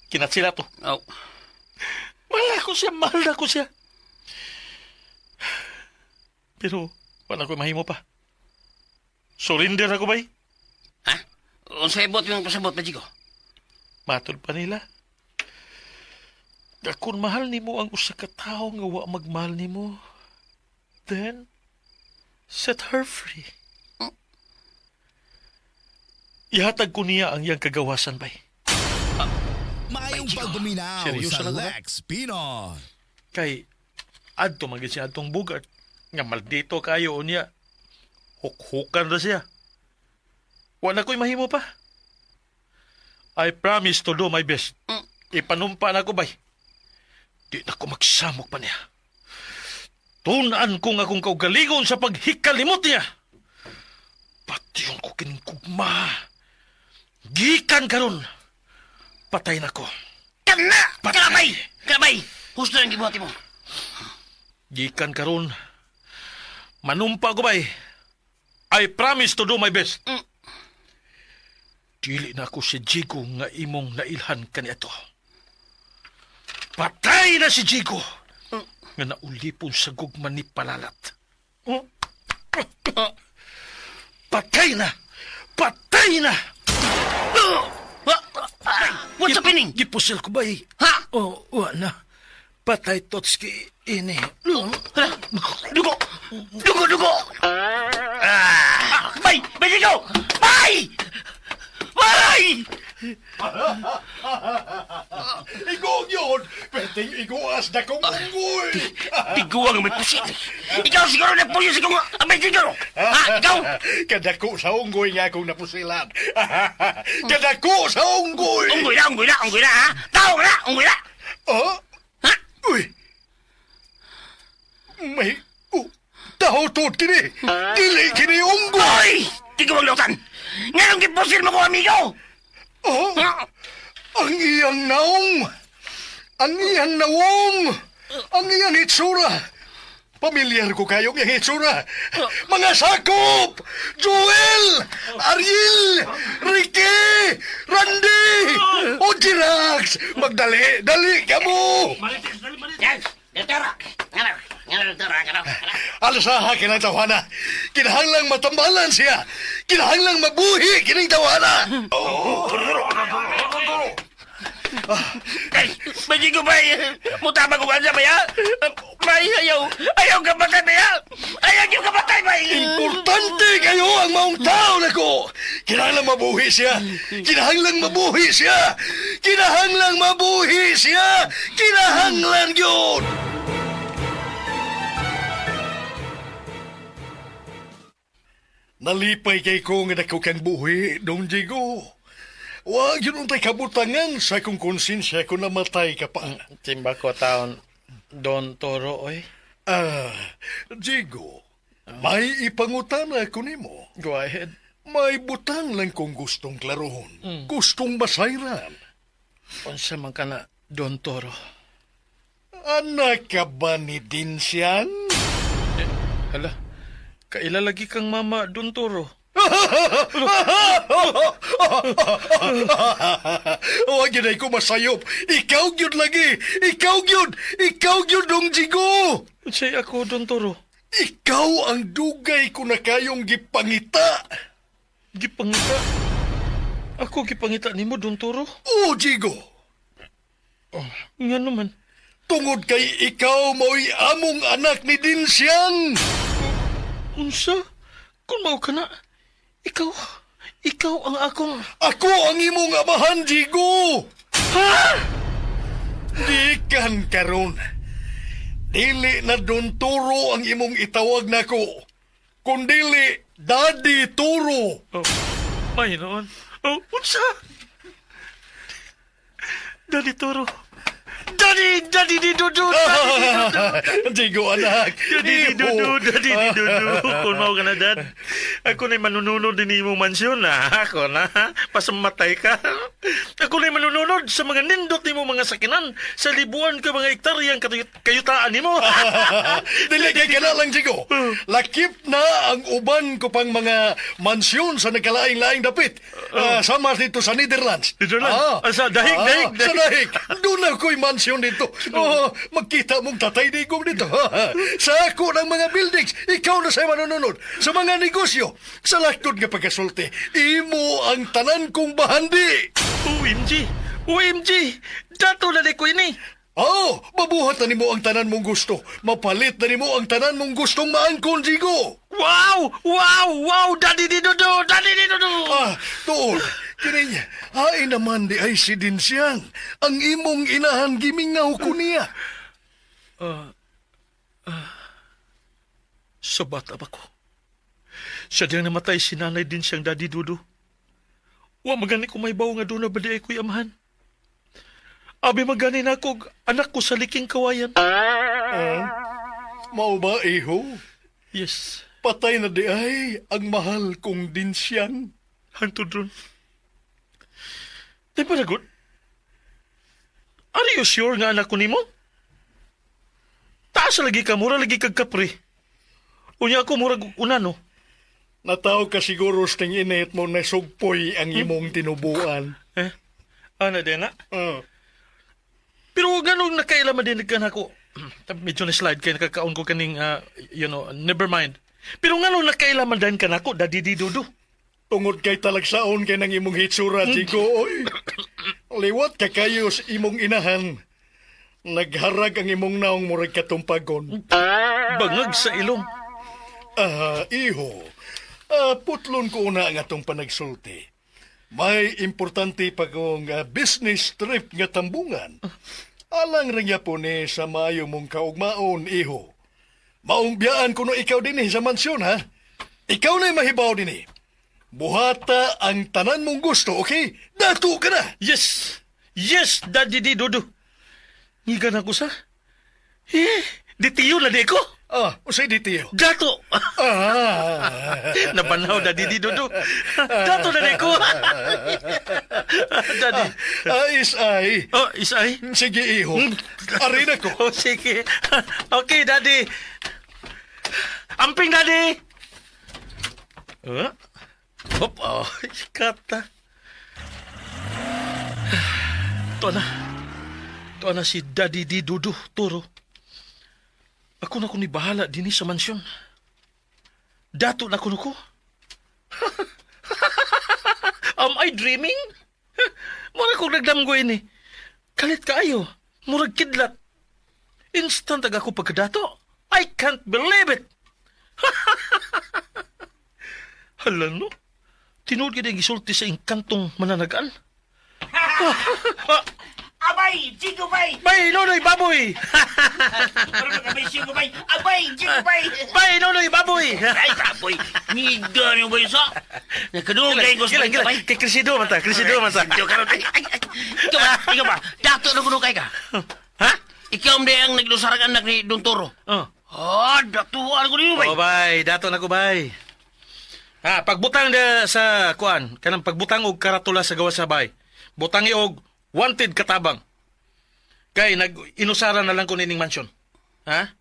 Kinat sila to. Oh. Mahal na ko siya, mahal na ko siya. Pero, wala ko mahimo pa. Surrender ako, bay. Ha? Unsay bot yung pasabot na Jigo? Matod pa nila. Kung mahal nimo ang usa ka tawo nga wa magmahal nimo, then set her free. Ihatag ko niya ang iyang kagawasan, bay. Maayong pagpaminaw Seryoso sa lang ba? Lex Pinoy. Kay adto man gid siya atong bugart nga maldito kayo unya. Hukhukan ra siya. Wa na ko'y mahimo pa. I promise to do my best. Ipanumpa na ko bay. Di na ko magsamok pa niya. Tunaan ko nga akong kaugalingon sa paghikalimot niya. Pati yung ko kining kugma. Gikan karon. Patay na ko. Kana! Kana bay! Kana bay! Husto ang gibuhat mo. Gikan karon. Manumpa ko bay. I promise to do my best. Dili na ako si Jigo nga imong nailhan kaniadto. Patay na si Jigo nga naulipon sa gugma ni Palalat. Patay na! Patay na! What's happening? Gipusil ko bay. Ha? Oh, wa na. Patay Totski ini. Hala! Dugo! Dugo, dugo! Ah! Bay! Bay, Jigo! Bay! Bay! Igong yun! Pwedeng iguas na kong unggoy! Tiguang may pusil. Ikaw siguro nagpusil sa kong amay siguro. Ha? Ikaw? Kadako sa unggoy nga akong napusilan. Kadako sa unggoy! Unggoy na, unggoy na, unggoy na, ha? Tao na, unggoy na! Ah? Ha? Uy! May... Oh, tao to kini! Dili kini unggoy! Oy! Tiguang lautan! Nganong gipusil mo ko, amigo? Oh, ang iyang naong! Ang iyang nawong! Ang iyang hitsura! Pamilyar ko kayo ang iyang hitsura! Mga sakop! Joel! Ariel! Ricky! Randy! O Jirax! Magdali! Dali ka mo! Yan! Doktora! Ngano? Ngano, doktora? Ngano? Alasaha kinang tawana! Kinahanglang matambalan siya! Kinahanglang mabuhi kining tawana! Ay, Majigo ba? Mutama ko ba siya ba ya? Bay, ayaw. Ayaw ka patay ba ya? Ayaw yung kapatay ba? Importante kayo ang maong tao nako. Kinahanglang mabuhi siya. Kinahanglang mabuhi siya. Kinahanglang mabuhi siya. Kinahanglan yun. Nalipay kay ko nga dako kang buhi, Don Diego. Wag yun untay kabutangan sa akong konsensya kung namatay ka pa. Timba ko taon Don Toro oy. Ah, Diego, may ipangutana ko nimo. Go ahead. May butang lang kong gustong klarohon. Gustong basayran. Unsa man ka na Don Toro? Anak ka ba ni Dinsian? Hala, kaila lagi kang mama, Don Toro. Huwag yun ay ko masayop. Ikaw gyud lagi. Ikaw gyud. Ikaw gyud, Dong Jigo. Unsay ako, Don Toro? Ikaw ang dugay ko na kayong gipangita. Gipangita? Ako gipangita nimo, Don Toro? Oo, Jigo. Oh, nga naman. Tungod kay ikaw mo'y among anak ni Dinsian. Unsa? Kung mao ka na, ikaw, ikaw ang akong... Ako ang imong amahan, Jigo. Ha? Di kan karon. Dili na Don Toro ang imong itawag nako. Kundili Daddy Toro. Oh, may noon. Oh, unsa? Daddy Toro. Daddy, Daddy di Dudu, Daddy di Dudu. Jigo anak. Daddy di Dudu, Daddy di Dudu. Kung mao ka na, Dad. Ako na'y manununod din imong mansyon, na. Ako na, pasamatay ka. Ako na'y manununod sa mga nindot nimo mga sakinan sa libuan ka mga hektaryang kayutaan nimo. Dili kay kana lang, Jigo. Lakip na ang uban ko pang mga mansyon sa nagkalaing-laing dapit. Sama dito sa Netherlands. Netherlands? Ah, sa dahig, dahig, Sa dahig. dahig. Doon na ko'y mansyon dito. Oh, magkita mong tatay digong dito. Sa ako ng mga buildings, ikaw na sa manununod. Sa mga negosyo, sa lakod nga pagkasulti, imo ang tanan kong bahandi. OMG! OMG! Dato na di ko ini! Oh, mabuhat na nimo ang tanan mong gusto. Mapalit na nimo ang tanan mong gustong maangkon, Jigo. Wow! Wow! Wow! Daddy di Dudu! Daddy di Dudu! Ah, tuol. Kini, ay naman di ay si Dinsian. Ang imong inahan gimingaw ko niya. Sa bata pa ko. Siya diyang namatay si nanay din siyang Daddy Dudu. Wa magani ko may bawo nga doon na ba di ay ko'y amahan. Abi magani na ako, anak ko sa liking kawayan. Mao ba, iho? Yes, Patay na di ay ang mahal kong Dinsian. hantod ron. Di ba na good? Are you sure nga anak ko nimo? Taas lagi ka, mura lagi kag kapre. Unya ako murag unano. Nataw ka siguro sa ting init mo na sugpoy ang imong tinubuan. Eh, ano din na? Ah. Pero ganun nakailaman din ka na ako. Medyo na-slide kay nakakaon ko kaning, never mind. Pero nga nung nakailaman din ka na ako, daddy di dudu. Tungod kay talagsaon kay nang imong hitsura, Jigo, oy. Liwat ka kayo sa imong inahan. Nagharag ang imong naong murag katumpagon. Bangag sa ilong. Ah, iho. Putlon ko una ang atong panagsulti. May importante pa kong business trip nga tambungan. Alang rin po ni sa maayo mong kaugmaon, iho. Maong biyaan kuno ikaw din sa mansyon, ha? Ikaw na'y mahibaw din eh. Buhata ang tanan mong gusto, okay? Dato ka na! Yes! Yes, daddy di dudu. Ngigan ako sa. Eh, ditiyo na di ko. Ah, usay di tiyo. Dato! Ah. Nabanaw, daddy di dudu. Dato na di ko. Daddy. Ah, is ay. Oh, isay. Sige, iho. Arina ko. Oh, sige. Okay, Daddy. Amping, Daddy! Huh? Hop, oh, kata. Ito na. Ito na si Daddy Di Dudu, Turo. Ako na ko ni bahala din sa mansyon. Dato na kuno ko. Am I dreaming? Mura kong nagdamgo ini. Kalit kaayo. Murag kidlat. Instant ag ako pagkadato. I can't believe it. Hala no. Tinuod gid ang gisulti sa engkantong mananagan. Abay, Jigo bay! Bay, nonoy, baboy! Pero abay, Jigo bay! Abay, Jigo bay! Bay, nonoy, baboy! Ay, baboy! Niga niyo ba sa? Nakadugay ko sa Gila, gila. Kay Krisido man ta, Krisido man ta. Ikaw karon. Ay, ay, ay. Ikaw ba? Ikaw ba? Dato na kuno kay ka. Ha? Ikaw man ang naglusarang anak ni Don Toro. Oh. Ah, datuan ko niyo bay. Oh, bay, dato na ko, bay. Ha, pagbutang da sa kuan, kanang pagbutang og karatula sa gawas sa bay. Butangi og wanted katabang. Kay nag-inusara na lang ko nining mansion. Ha?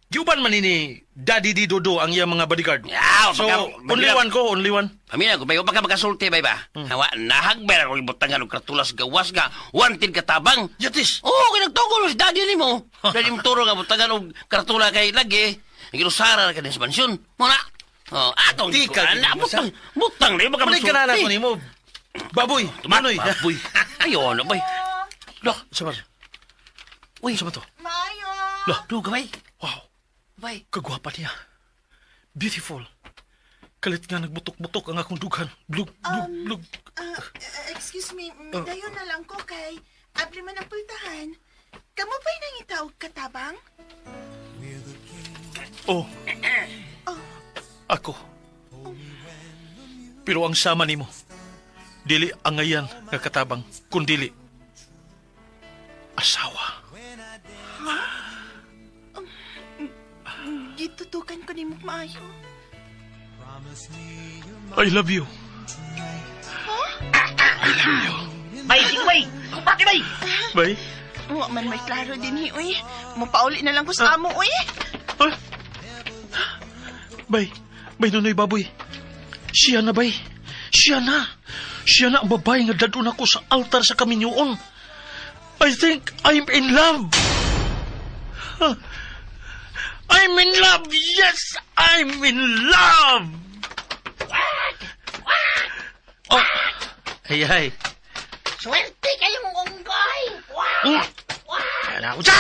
Giuban man ni Daddy Di Dodo ang iyang mga bodyguard. Yeah, so, only one ko, only one. Pamilya ko, bay, baka makasulti, bay ba? Hawa, nahagbay ako ibutangan og kartulas gawas nga, wanted katabang. Yatis! Oo, oh, kinagtugol si daddy ni mo. Daddy mo turo nga butangan og kartula kay lagi. Ginusara na ka din sa mansyon. Muna. Oh, atong Di ka, ana, gid mo, butang, butang na baka Balik ka na na ko nimo. Baboy, manoy. Baboy. Ayo, ano bay? Loh, sabar. Uy, sabar to. Maayo! Loh, duga bay. Wow. Bay. Kagwapa niya. Beautiful. Kalit nga nagbutok-butok ang akong dughan. Blug, blug, blug. Excuse me, midayon na lang ko kay abli man ang pultahan. Kamo ba'y nangita og katabang? Oh. Ako. Pero ang sama nimo, dili angayan nga katabang, kundili asawa. Gitutukan ko nimo maayo. I love you. I love you. Bay, sige bay. Kumpati bay. Bay? Wa man may klaro din hi, uy. Mopauli na lang ko sa amo, uy. Ah? Bay, bay Nonoy Baboy. Siya na, bay. Siya na. Siya na ang babae nga dadun ako sa altar sa kaminyoon. I think I'm in love. Huh. I'm in love. Yes, I'm in love. Oh. Ay, ay. Swerte kayong unggoy! Mm. Ala, unsa?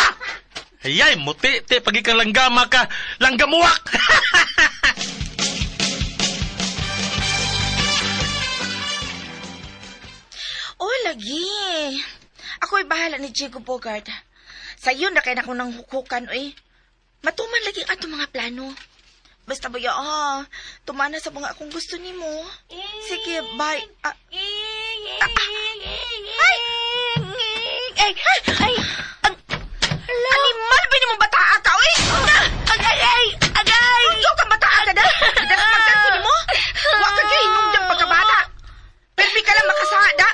Ay, ay, muti, te, pag ikang langgama ka, langgamuwak! Oh, lagi. Ako'y bahala ni Diego Bogart. Sa iyo na kay na nang hukukan, oy. Matuman lagi ang atong mga plano. Basta ba ah, tumana sa mga akong gusto nimo. Sige, bye. Ah, ah, ah. Ay! Ay! Ay! Ang, animal ba nimo bataa ka, oy? Agay! Agay! Agay! Ikaw ka bataa ka na? Gidasmagan ko nimo? Wa ka gyud hinungdang pagkabata. Permi ka lang makasada.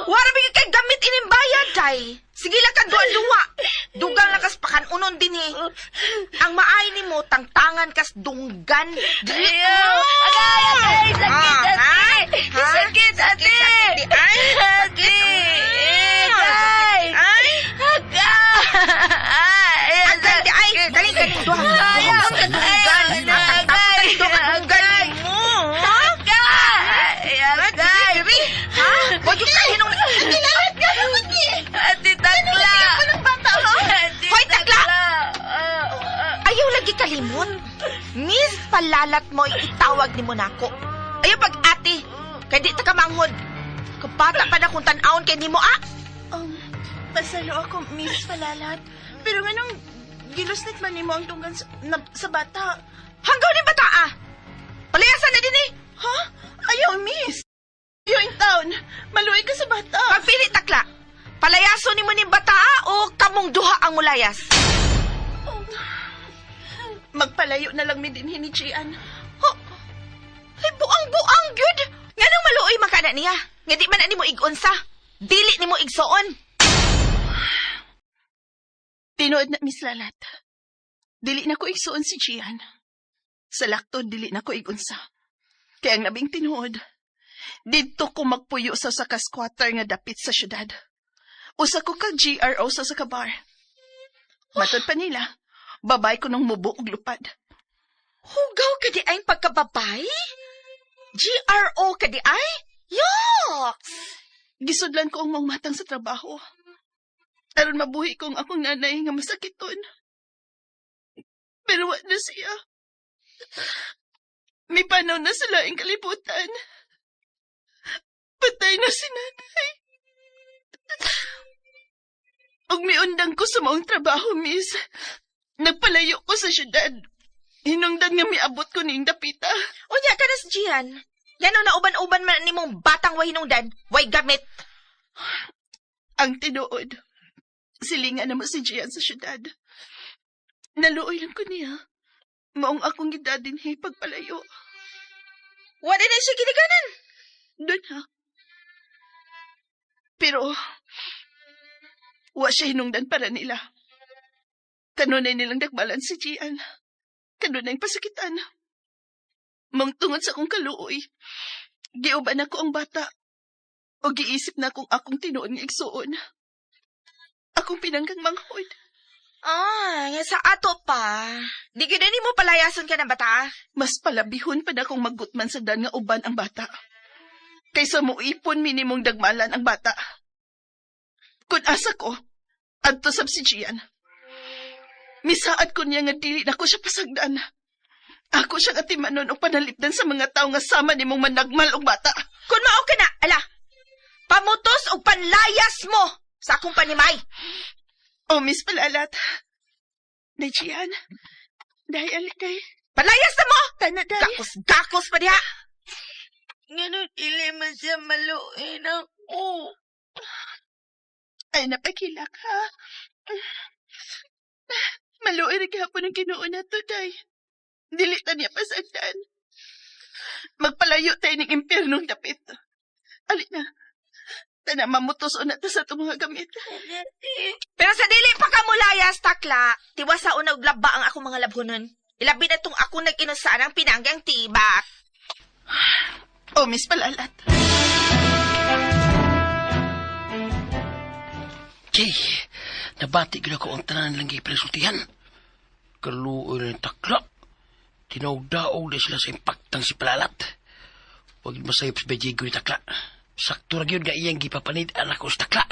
Wala ba kay gamit ining bayad, day? Sige lang ka duwa-duwa. Dugang lakas pakanunon din eh. Ang maay nimo tangtangan kas dunggan. Dili. Agay, agay, sakit, ate. Sakit, ate. Sakit, di ay. Ate. Agay. Ay. Agay. Agay di ay. Dali kaning duha. Ay, Duha ka dunggan. ay, Tangtangan duha ka dunggan nimo. Agay. Agay. Ha? Wa jud ka hinong Ate Takla. Ate Hoy, Takla! Ayaw lagi kalimot. Miss Palalat mo itawag ni Monaco. Ayaw pag ate. Kay di ta ka manghod. Kabata pa na kung tan-awon kay nimo ah. Pasalo ako, Miss Palalat. Pero nganong gilusnit man nimo ang tunggan sa, sa bata? Hanggaw ni bata ah. Palayasan na din eh. Ha? Ayaw, Miss. Ayaw in town. Maluwi ka sa bata. Pagpili takla. Palayaso nimo ni bata ah, o kamong duha ang mulayas. Magpalayo na lang mi dinhi ni Gian. Ho! Ay, buang-buang, gyud! Nganong maluoy man kana niya? Nga di man na nimo igunsa. Dili nimo igsoon. Tinuod na, Miss Lalat. Dili na ko igsuon si Gian. Sa lakto, dili na ko igunsa. Kaya ang labing tinuod, didto ko magpuyo sa sa squatter nga dapit sa syudad. Usa ko ka GRO sa sa bar. Matod pa nila, babay ko nung mubo og lupad. Hugaw ka di ay pagkababay? GRO ka di ay? Yoks! Gisudlan ko ang mga matang sa trabaho. Aron mabuhi kong akong nanay nga masakiton. Pero wa na siya. May panaw na sa laing kalibutan. Patay na si nanay. Ug miundang ko sa maong trabaho, miss. Nagpalayo ko sa syudad. Hinungdan nga miabot ko ning dapita. Unya ka na si Gian. Ngano na uban-uban man nimong batang way hinungdan, way gamit. Ang tinuod, silingan na mo si Gian sa syudad. Naluoy lang ko niya. Maong akong gidadinhi pagpalayo. Wala na siya ginikanan. Doon ha. Pero, Wa siya hinungdan para nila. Kanunay nilang dagbalan si Gian. Kanunay pasakitan. Mong tungod sa akong kaluoy, giuban ako ang bata. O giisip na kung akong tinuon nga igsuon. Akong pinanggang manghod. Ah, nga sa ato pa. Di gyud mo palayason ka ng bata. Mas palabihon pa na kung maggutman sa dan nga uban ang bata. Kaysa muipon minimong dagmalan ang bata. Kung asa ko, adto sab si Gian. Misaad ko niya nga dili na ko siya pasagdan. Ako siyang atimanon o panalipdan sa mga tao nga sama nimong managmal og bata. Kung mao ka na, ala. Pamutos og panlayas mo sa akong panimay. Oh, Miss Palalat. Day Gian. Day alikay. Panlayas na mo! Tana, day. Gakos, gakos pa diha. Ganun, ili man siya maluin ako. Ay, napakilak ha. Maluoy rin gihapon ang Ginoo na to, day. Dili ta niya pasagdan. Magpalayo tayo ng impyernong dapit. Ali na. Tana, mamutos na ta sa itong mga gamit. Pero sa dili pa ka mulayas, takla, tiwas sa una og laba ang akong mga labhonon. Ilabi na tong ako nag-inusaan ang pinanggang tibak. Oh, Miss Palalat. Jay, nabati gina ko ang tanan lang gipresultihan. Kaluoy na yung takla. Tinaog-daog na sila sa impaktang si Palalat. Huwag masayop si Bejigo ni takla. Sakto ra gyud nga iyang gipapanid anak ko sa takla.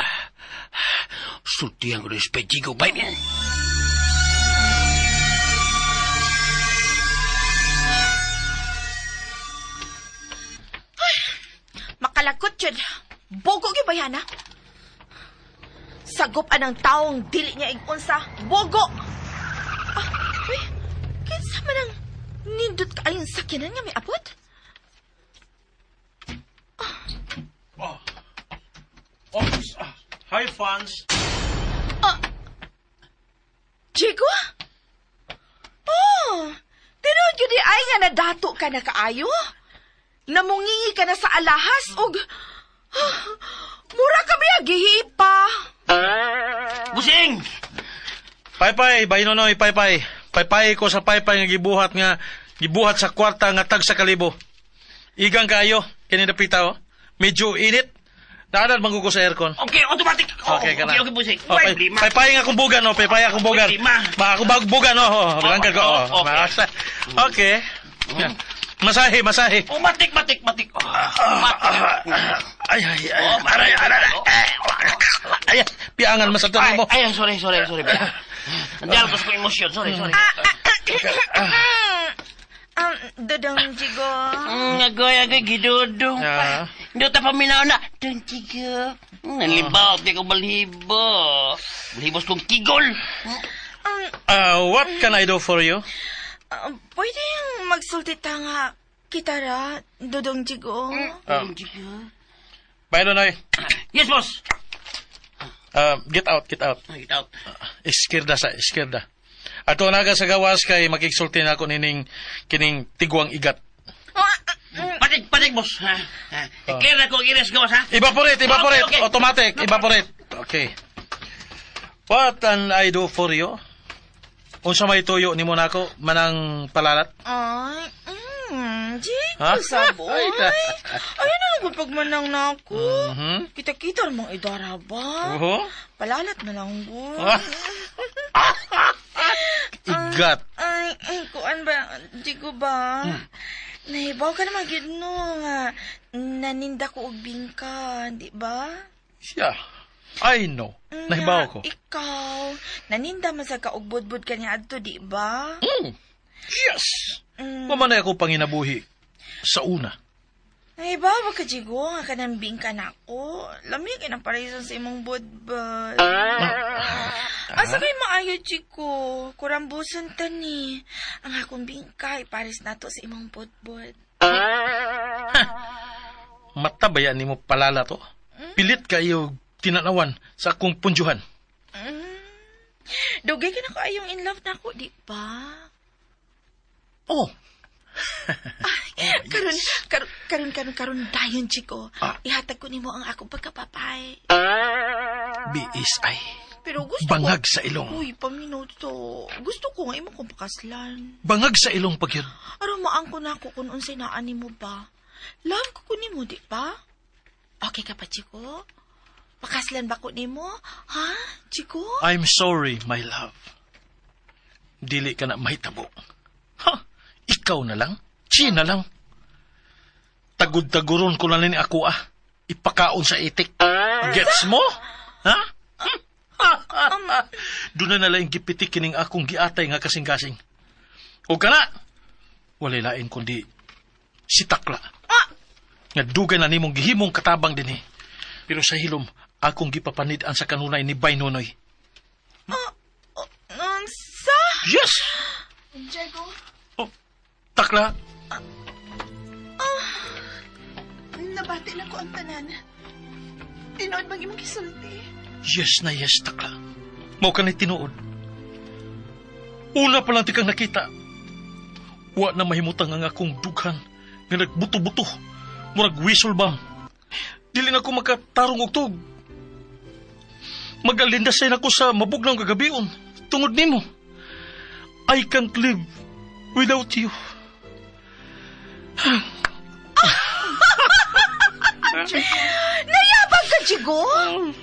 Sultihan ko na si Bejigo, bye niya. Makalakot yun. Bogo gyud ba yan, ha? Sagop anang taong dili niya igunsa. Bogo! Ah, uy, kinsa man ang nindot kaayong sakyanan nga may abot? Oh. Oh, hi, fans. Ah, Chico? Oh, tinuod yun di ay nga nadato ka na kaayo? Namungingi ka na sa alahas og... Mura ka ba gihipa? Busing! Paypay, Baynonoy, paypay. Paypay ko sa paypay nga gibuhat sa kwarta nga tag sa kalibo. Igang kaayo, kini napita oh. Medyo init. Naadan manggugo sa aircon. Okay, automatic. Oh, Okay, kana. Okay, okay, busing. Oh, Way, problema. paypay nga akong bugan, oh. Paypay akong bugan. Problema. Ma, ako bag bugan, oh. Oh, Bilangkad ko, oh. okay. Masa. Okay. Masahe, masahe. Oh, matik, matik, matik. Oh, matik. Ay, ay, ay. Oh, Aray, aray, aray. Ay, piangan masaktan mo. Ay, ay, sorry, sorry, sorry. Nandiyan ko sa emosyon. Sorry, sorry. Dodong Jigo. Agoy, agoy, gidudong pa. Hindi ta paminaw na. Dong Jigo. Nalibaw, di ko balhibo. Balhibos kong kigol. What can I do for you? Pwede yung magsulti ta nga kita ra, Dodong Jigo. Dodong Jigo. Bye, Nonoy. Yes, boss. Get out, get out. Get out. Iskirda sa, iskirda. Ato naga sa gawas kay makigsulti na ako nining kining tigwang igat. Patig, patig, boss. Ha? Ha? I-clear na ko ang iris gawas, ha? Evaporate, evaporate. Okay, okay. Automatic, evaporate. Okay. What can I do for you? Unsa may tuyo nimo nako manang palalat? Ay, Jigo, Ha? saboy. Ay, Ayun na lang pagmanang na ako. Mhm. Kita-kita namang idara ba? Oho. Palalat na lang ko. Igat. Ay, ay, kuan ba? Jigo ba? Nahibaw ka naman gid no nga naninda ko og bingka, di ba? Yeah. I know. Nahibaw ko. Ikaw, naninda man sa ka og budbud kaniya adto, di ba? Yes. Mamanay ako panginabuhi sa una. Nahibaw ba ka, Jigo, nga kanang bingka na ako? Lami kay nang parison sa imong budbud. Asa kay maayo, Jigo? Kurambuson ta ni. Ang akong bingka, ipares nato sa imong budbud. Mata ba yan nimo palala to? Pilit kayo tinanawan sa akong punjuhan. Dugay ka na ko ayong in love na ako, di ba? Oh. Karon, karon, karon, karon, karon, dayon, Chico. Ihatag ko nimo ang akong pagkapapay. BSI. Pero gusto Bangag ko... sa ilong. Uy, paminaw to. Gusto ko nga imo kong pakaslan. Bangag sa ilong pag yun. Aron maangko na ako kung unsay naa nimo ba. Love ko ko nimo, di ba? Okay ka pa, Chico? Pakaslan ba ko nimo? Ha, Chico? I'm sorry, my love. Dili ka na mahitabo. Ha? Ikaw na lang? Chi na lang? Tagud-taguron ko na ni ako ah. Ipakaon sa itik. Gets mo? Ha? Doon na nalang gipitik kining akong giatay nga kasing-kasing. O ka na! Walay lain kundi si Takla. Nga dugay na nimong gihimong katabang dinhi. Pero sa hilom, akong gipapanid-an sa kanunay ni Bay Nonoy. Unsa? Yes! Diego, Oh, Takla, nabati na ko ang tanan. Tinuod bang imong gisulti? Yes na yes, Takla. Mao ka ni tinuod. Una pa lang ti kang nakita. Wa na mahimutang ang akong dughan nga nagbuto-buto. Murag whistle bomb. Dili na ko makatarong og tug. Magalindasay na ko sa mabugnaw kagabion. Tungod nimo. I can't live without you. Nayabag ka, Chico?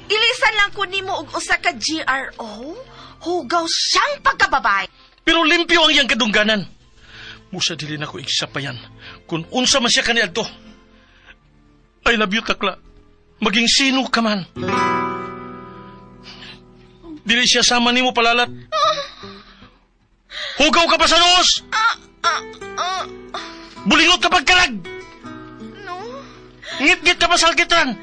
Ilisan lang ko nimo og usa ka GRO. Hugaw siyang pagkababay. Pero limpyo ang iyang kadungganan. Musa dili na ko igsapayan kung unsa man siya kaniadto. I love you, Takla. Maging sino ka man. Dili siya sama nimo palalat. Hugaw ka pa sa noos! Bulingot ka pagkalag! No? Ngit-ngit ka pa sa alkitran!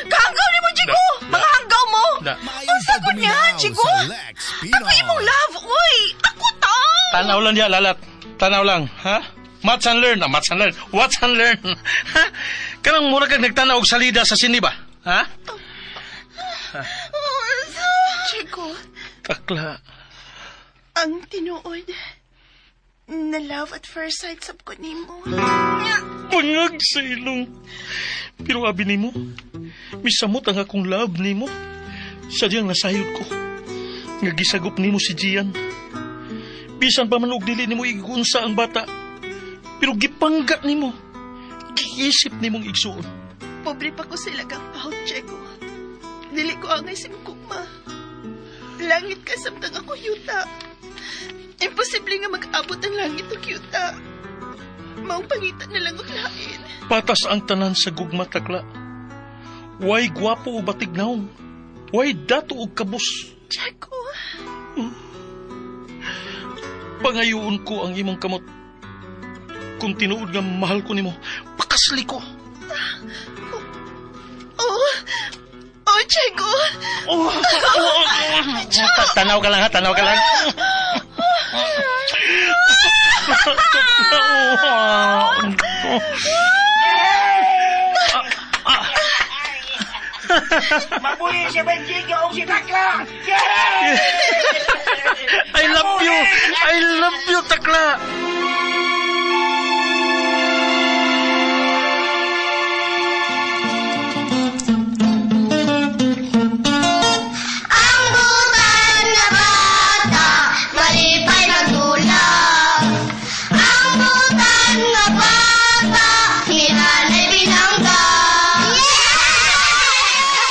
Kahanggaw nimo, Chico! Mga hanggaw mo! Da. Maayong Unsa ko niya, pagpaminaw Chico? sa Lex Ako Pinoy. imong love, uy! Ako ta! Tanaw lang diya, lalat. Tanaw lang, ha? Match and learn. Ah, match and learn. Watch and learn. Ha? Kanang mura kag nagtanaw og salida sa sini ba? Ha? Diego, Takla. ang tinuod, na love at first sight sab ko nimo. Bangag sa ilong. Pero abi nimo, misamot ang akong love nimo. Sadyang nasayod ko. Nga gisagop nimo si Gian. Bisan pa man og dili nimo igunsa ang bata. Pero gipangga nimo. Giisip nimong igsuon. Pobre pa ko sila kang pahot, Diego. Dili ko angay si gugma. Langit ka samtang ako yuta. Imposible nga mag-abot ang langit ug yuta. Maong pangita na lang og lain. Patas ang tanan sa gugma, Takla. Way gwapo o batignaw. Way dato og kabus. Diego, Pangayoon ko ang imong kamot. Kung tinuod nga mahal ko nimo, pakasli ko. Oh, oh, Diego. Oh, oh, oh. Tanaw ka lang ha, tanaw ka lang. Mabuhi si Benjigo o si Takla! I love you! I love you, Takla! Ang butan na bata, malipay magdulak. Ang butan na bata, hinanay binangga.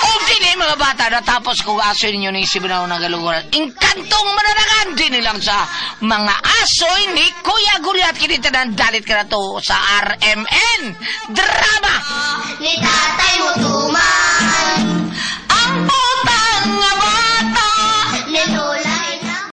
O dili mga bata, natapos kong asoy ninyo ni Sibinaw ng galuguran. Inkantong mananagan din nilang sa mga asoy ni Kuya Gulyat. Kinita ng dalit ka na to sa RMN Drama! Ni tatay mo tuman.